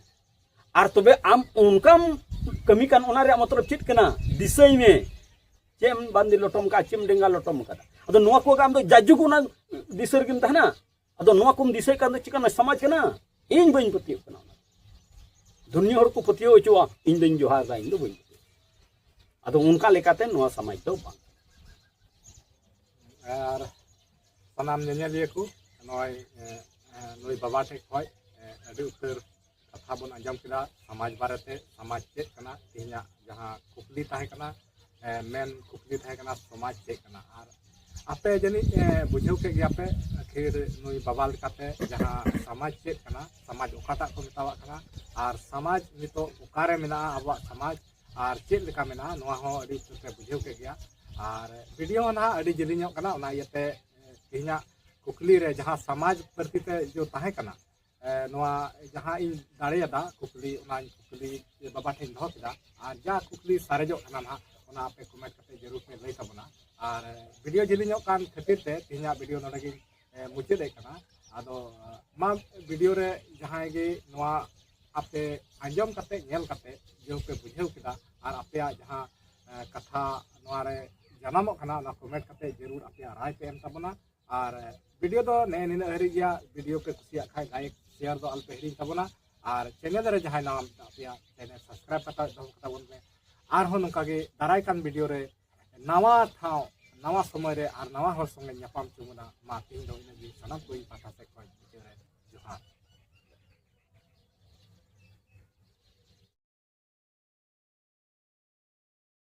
ᱟᱨ ᱛᱚᱵᱮ ᱟᱢ ᱚᱱᱠᱟᱢ ᱠᱟᱹᱢᱤ ᱠᱟᱱ, ᱚᱱᱟ ᱨᱮᱭᱟᱜ ᱢᱚᱛᱞᱚᱵ ᱪᱮᱫ ᱠᱟᱱᱟ? ᱫᱤᱥᱟᱹᱭ ᱢᱮ, ᱪᱮᱫ ᱮᱢ ᱵᱟᱸᱫᱮ ᱞᱚᱴᱚᱢ ᱠᱟᱜᱼᱟ, ᱪᱮᱫ ᱮᱢ ᱰᱮᱸᱜᱟ ᱞᱚᱴᱚᱢ ᱠᱟᱫᱟ᱾ ᱟᱫᱚ ᱱᱚᱣᱟ ᱠᱚ ᱟᱢ ᱫᱚ ᱡᱟᱡᱩᱜᱽ ᱚᱱᱟ ᱫᱤᱥᱟᱹ ᱨᱮᱜᱮᱢ ᱛᱟᱦᱮᱱᱟ᱾ ᱟᱫᱚ ᱱᱚᱣᱟ ᱠᱚᱢ ᱫᱤᱥᱟᱹᱭ ᱠᱷᱟᱱ ᱫᱚ ᱪᱤᱠᱟᱹᱱᱟ ᱥᱚᱢᱟᱡᱽ ᱠᱟᱱᱟ? ᱤᱧ ᱵᱟᱹᱧ ᱯᱟᱹᱛᱭᱟᱹᱜ ᱠᱟᱱᱟ ᱚᱱᱟ᱾ ᱫᱩᱱᱤᱭᱟᱹ ᱦᱚᱲ ᱠᱚ ᱯᱟᱹᱛᱭᱟᱹᱣ ᱦᱚᱪᱚᱣᱟ, ᱤᱧ ᱫᱚᱧ ᱡᱚᱦᱟᱨ ᱫᱟ, ᱤᱧ ᱫᱚ ᱵᱟᱹᱧ ᱯᱟᱹᱛᱭᱟᱹᱜ᱾ ᱟᱫᱚ ᱚᱱᱠᱟ ᱞᱮᱠᱟᱛᱮ ᱱᱚᱣᱟ ᱥᱚᱢᱟᱡᱽ ᱫᱚ ᱵᱟᱝ᱾ ᱟᱨ ᱥᱟᱱᱟᱢ ᱧᱮᱧᱮᱞᱤᱭᱟᱹ ᱠᱚ, ᱱᱚᱜᱼᱚᱭ, ᱮ, ᱮ, ᱱᱩᱭ ᱵᱟᱵᱟ ᱴᱷᱮᱡ ᱠᱷᱚᱡ, ᱮ, ᱟᱹᱰᱤ ᱩᱛᱟᱹᱨ ᱠᱟᱛᱷᱟ ᱵᱚᱱ ᱟᱸᱡᱚᱢ ᱠᱮᱫᱟ ᱥᱚᱢᱟᱡᱽ ᱵᱟᱨᱮᱛᱮ, ᱥᱚᱢᱟᱡᱽ ᱪᱮᱫ ᱠᱟᱱᱟ᱾ ᱛᱮᱦᱮᱧᱟᱜ ᱡᱟᱦᱟᱸ ᱠᱩᱠᱞᱤ ᱛᱟᱦᱮᱸ ᱠᱟᱱᱟ, ᱮ, ᱢᱮᱱ ᱠᱩᱠᱞᱤ ᱛᱟᱦᱮᱸ ᱠᱟᱱᱟ, ᱥᱚᱢᱟᱡᱽ ᱪᱮᱫ ᱠᱟᱱᱟ? ᱟᱨ ᱟᱯᱮ ᱡᱟᱹᱱᱤᱡ, ᱮ, ᱵᱩᱡᱷᱟᱹᱣ ᱠᱮᱫ ᱜᱮᱭᱟ ᱯᱮ, ᱟᱹᱠᱷᱤᱨ ᱱᱩᱭ ᱵᱟᱵᱟ ᱞᱮᱠᱟᱛᱮ ᱡᱟᱦᱟᱸ ᱥᱚᱢᱟᱡᱽ ᱪᱮᱫ ᱠᱟᱱᱟ, ᱥᱚᱢᱟᱡᱽ ᱚᱠᱟᱴᱟᱜ ᱠᱚ ᱢᱮᱛᱟᱣᱟᱜ ᱠᱟᱱᱟ, ᱟᱨ ᱥᱚᱢᱟᱡᱽ ᱱᱤᱛᱚᱜ ᱚᱠᱟᱨᱮ ᱢᱮᱱᱟᱜᱼᱟ ᱟᱵᱚᱣᱟᱜ ᱥᱚᱢᱟᱡᱽ, ᱟᱨ ᱪᱮᱫ ᱞᱮᱠᱟ ᱢᱮᱱᱟᱜᱼᱟ, ᱱᱚᱣᱟ ᱦᱚᱸ ᱟᱹᱰᱤ ᱩᱛᱟᱹᱨ ᱯᱮ ᱵᱩᱡᱷᱟᱹᱣ ᱠᱮᱫ ᱜᱮᱭᱟ᱾ ᱟᱨ ᱵᱷᱤᱰᱤᱭᱳ ᱦᱚᱸ ᱱᱟᱦᱟᱜ ᱟᱹᱰᱤ ᱡᱮᱞᱮᱧᱚᱜ ᱠᱟᱱᱟ, ᱚᱱᱟ ᱤᱭᱟᱹᱛᱮ, ᱮ, ᱛᱮᱦᱮᱧᱟᱜ ᱠᱩᱠᱞᱤ ᱨᱮ ᱡᱟᱦᱟᱸ ᱥᱚᱢᱟᱡᱽ ᱯᱟᱹᱨᱥᱤ ᱛᱮ ᱡᱚ ᱛᱟᱦᱮᱸ ᱠᱟᱱᱟ, ᱮ, ᱱᱚᱣᱟ ᱡᱟᱦᱟᱸ ᱤᱧ ᱫᱟᱲᱮᱭᱟᱫᱟ ᱠᱩᱠᱞᱤ, ᱚᱱᱟᱧ ᱠᱩᱠᱞᱤ ᱵᱟᱵᱟ ᱴᱷᱮᱱ ᱫᱚᱦᱚ ᱠᱮᱫᱟ᱾ ᱟᱨ ᱡᱟ ᱠᱩᱠᱞᱤ ᱥᱟᱨᱮᱡᱚᱜ ᱠᱟᱱᱟ ᱱᱟᱦᱟᱜ, ᱚᱱᱟ ᱟᱯᱮ ᱠᱚᱢᱮᱱᱴ ᱠᱟᱛᱮ ᱡᱟᱹᱨᱩᱲ ᱯᱮ ᱞᱟᱹᱭ ᱛᱟᱵᱚᱱᱟ᱾ ᱟᱨ ᱵᱷᱤᱰᱤᱭᱳ ᱡᱤᱞᱤᱧᱚᱜ ᱠᱟᱱ ᱠᱷᱟᱹᱛᱤᱨ ᱛᱮ ᱛᱮᱦᱮᱧᱟᱜ ᱵᱷᱤᱰᱤᱭᱳ ᱱᱚᱰᱮ ᱜᱤᱧ, ᱮ, ᱢᱩᱪᱟᱹᱫ ᱮᱫ ᱠᱟᱱᱟ᱾ ᱟᱫᱚ, ᱮ, ᱢᱟ ᱵᱷᱤᱰᱤᱭᱳ ᱨᱮ ᱡᱟᱦᱟᱸᱭ ᱜᱮ ᱱᱚᱣᱟ ᱟᱯᱮ ᱟᱸᱡᱚᱢ ᱠᱟᱛᱮ, ᱧᱮᱞ ᱠᱟᱛᱮ ᱡᱮᱦᱩ ᱯᱮ ᱵᱩᱡᱷᱟᱹᱣ ᱠᱮᱫᱟ, ᱟᱨ ᱟᱯᱮᱭᱟᱜ ᱡᱟᱦᱟᱸ ᱮ, ᱠᱟᱛᱷᱟ ᱱᱚᱣᱟ ᱨᱮ ᱡᱟᱱᱟᱢᱚᱜ ᱠᱟᱱᱟ, ᱚᱱᱟ comment ᱠᱟᱛᱮ ᱡᱟᱹᱨᱩᱲ ᱟᱯᱮᱭᱟᱜ ᱨᱟᱭ ᱯᱮ ᱮᱢ ᱛᱟᱵᱚᱱᱟ᱾ ᱟᱨ video ᱫᱚ ᱱᱮ ᱱᱤᱱᱟᱹᱜ ᱦᱟᱹᱨᱤᱡ ᱜᱮᱭᱟ᱾ Video ᱯᱮ ᱠᱩᱥᱤᱭᱟᱜ ᱠᱷᱟᱱ like, share ᱫᱚ ᱟᱞᱚᱯᱮ ᱦᱤᱲᱤᱧ ᱛᱟᱵᱚᱱᱟ᱾ ᱟᱨ channel ᱨᱮ ᱡᱟᱦᱟᱸᱭ ᱱᱟᱣᱟ ᱢᱮᱱᱟᱜ ᱯᱮᱭᱟ, channel subscribe ᱠᱟᱛᱮ ᱫᱚᱦᱚ ᱠᱟᱛᱟ ᱵᱚᱱ ᱯᱮ᱾ ᱟᱨᱦᱚᱸ ᱱᱚᱝᱠᱟ ᱜᱮ ᱫᱟᱨᱟᱭ ᱠᱟᱱ video ᱨᱮ ᱱᱟᱣᱟ ᱴᱷᱟᱶ, ᱱᱟᱣᱟ ᱥᱚᱢᱚᱭ ᱨᱮ ᱟᱨ ᱱᱟᱣᱟ ᱦᱚᱲ ᱥᱚᱸᱜᱮ ᱧᱟᱯᱟᱢ ᱪᱚ ᱵᱚᱱᱟ᱾ ᱢᱟ ᱛᱮᱦᱮᱧ ᱫᱚ ᱤᱱᱟᱹᱜ ᱜᱮ᱾ ᱥᱟᱱᱟᱢ ᱠᱚ ᱤᱧ ᱯᱟᱦᱴᱟ ᱥᱮᱫ ᱠᱷᱚᱱ ᱢᱩᱪᱟᱹᱫ ᱨᱮ ᱡᱚᱦᱟᱨ᱾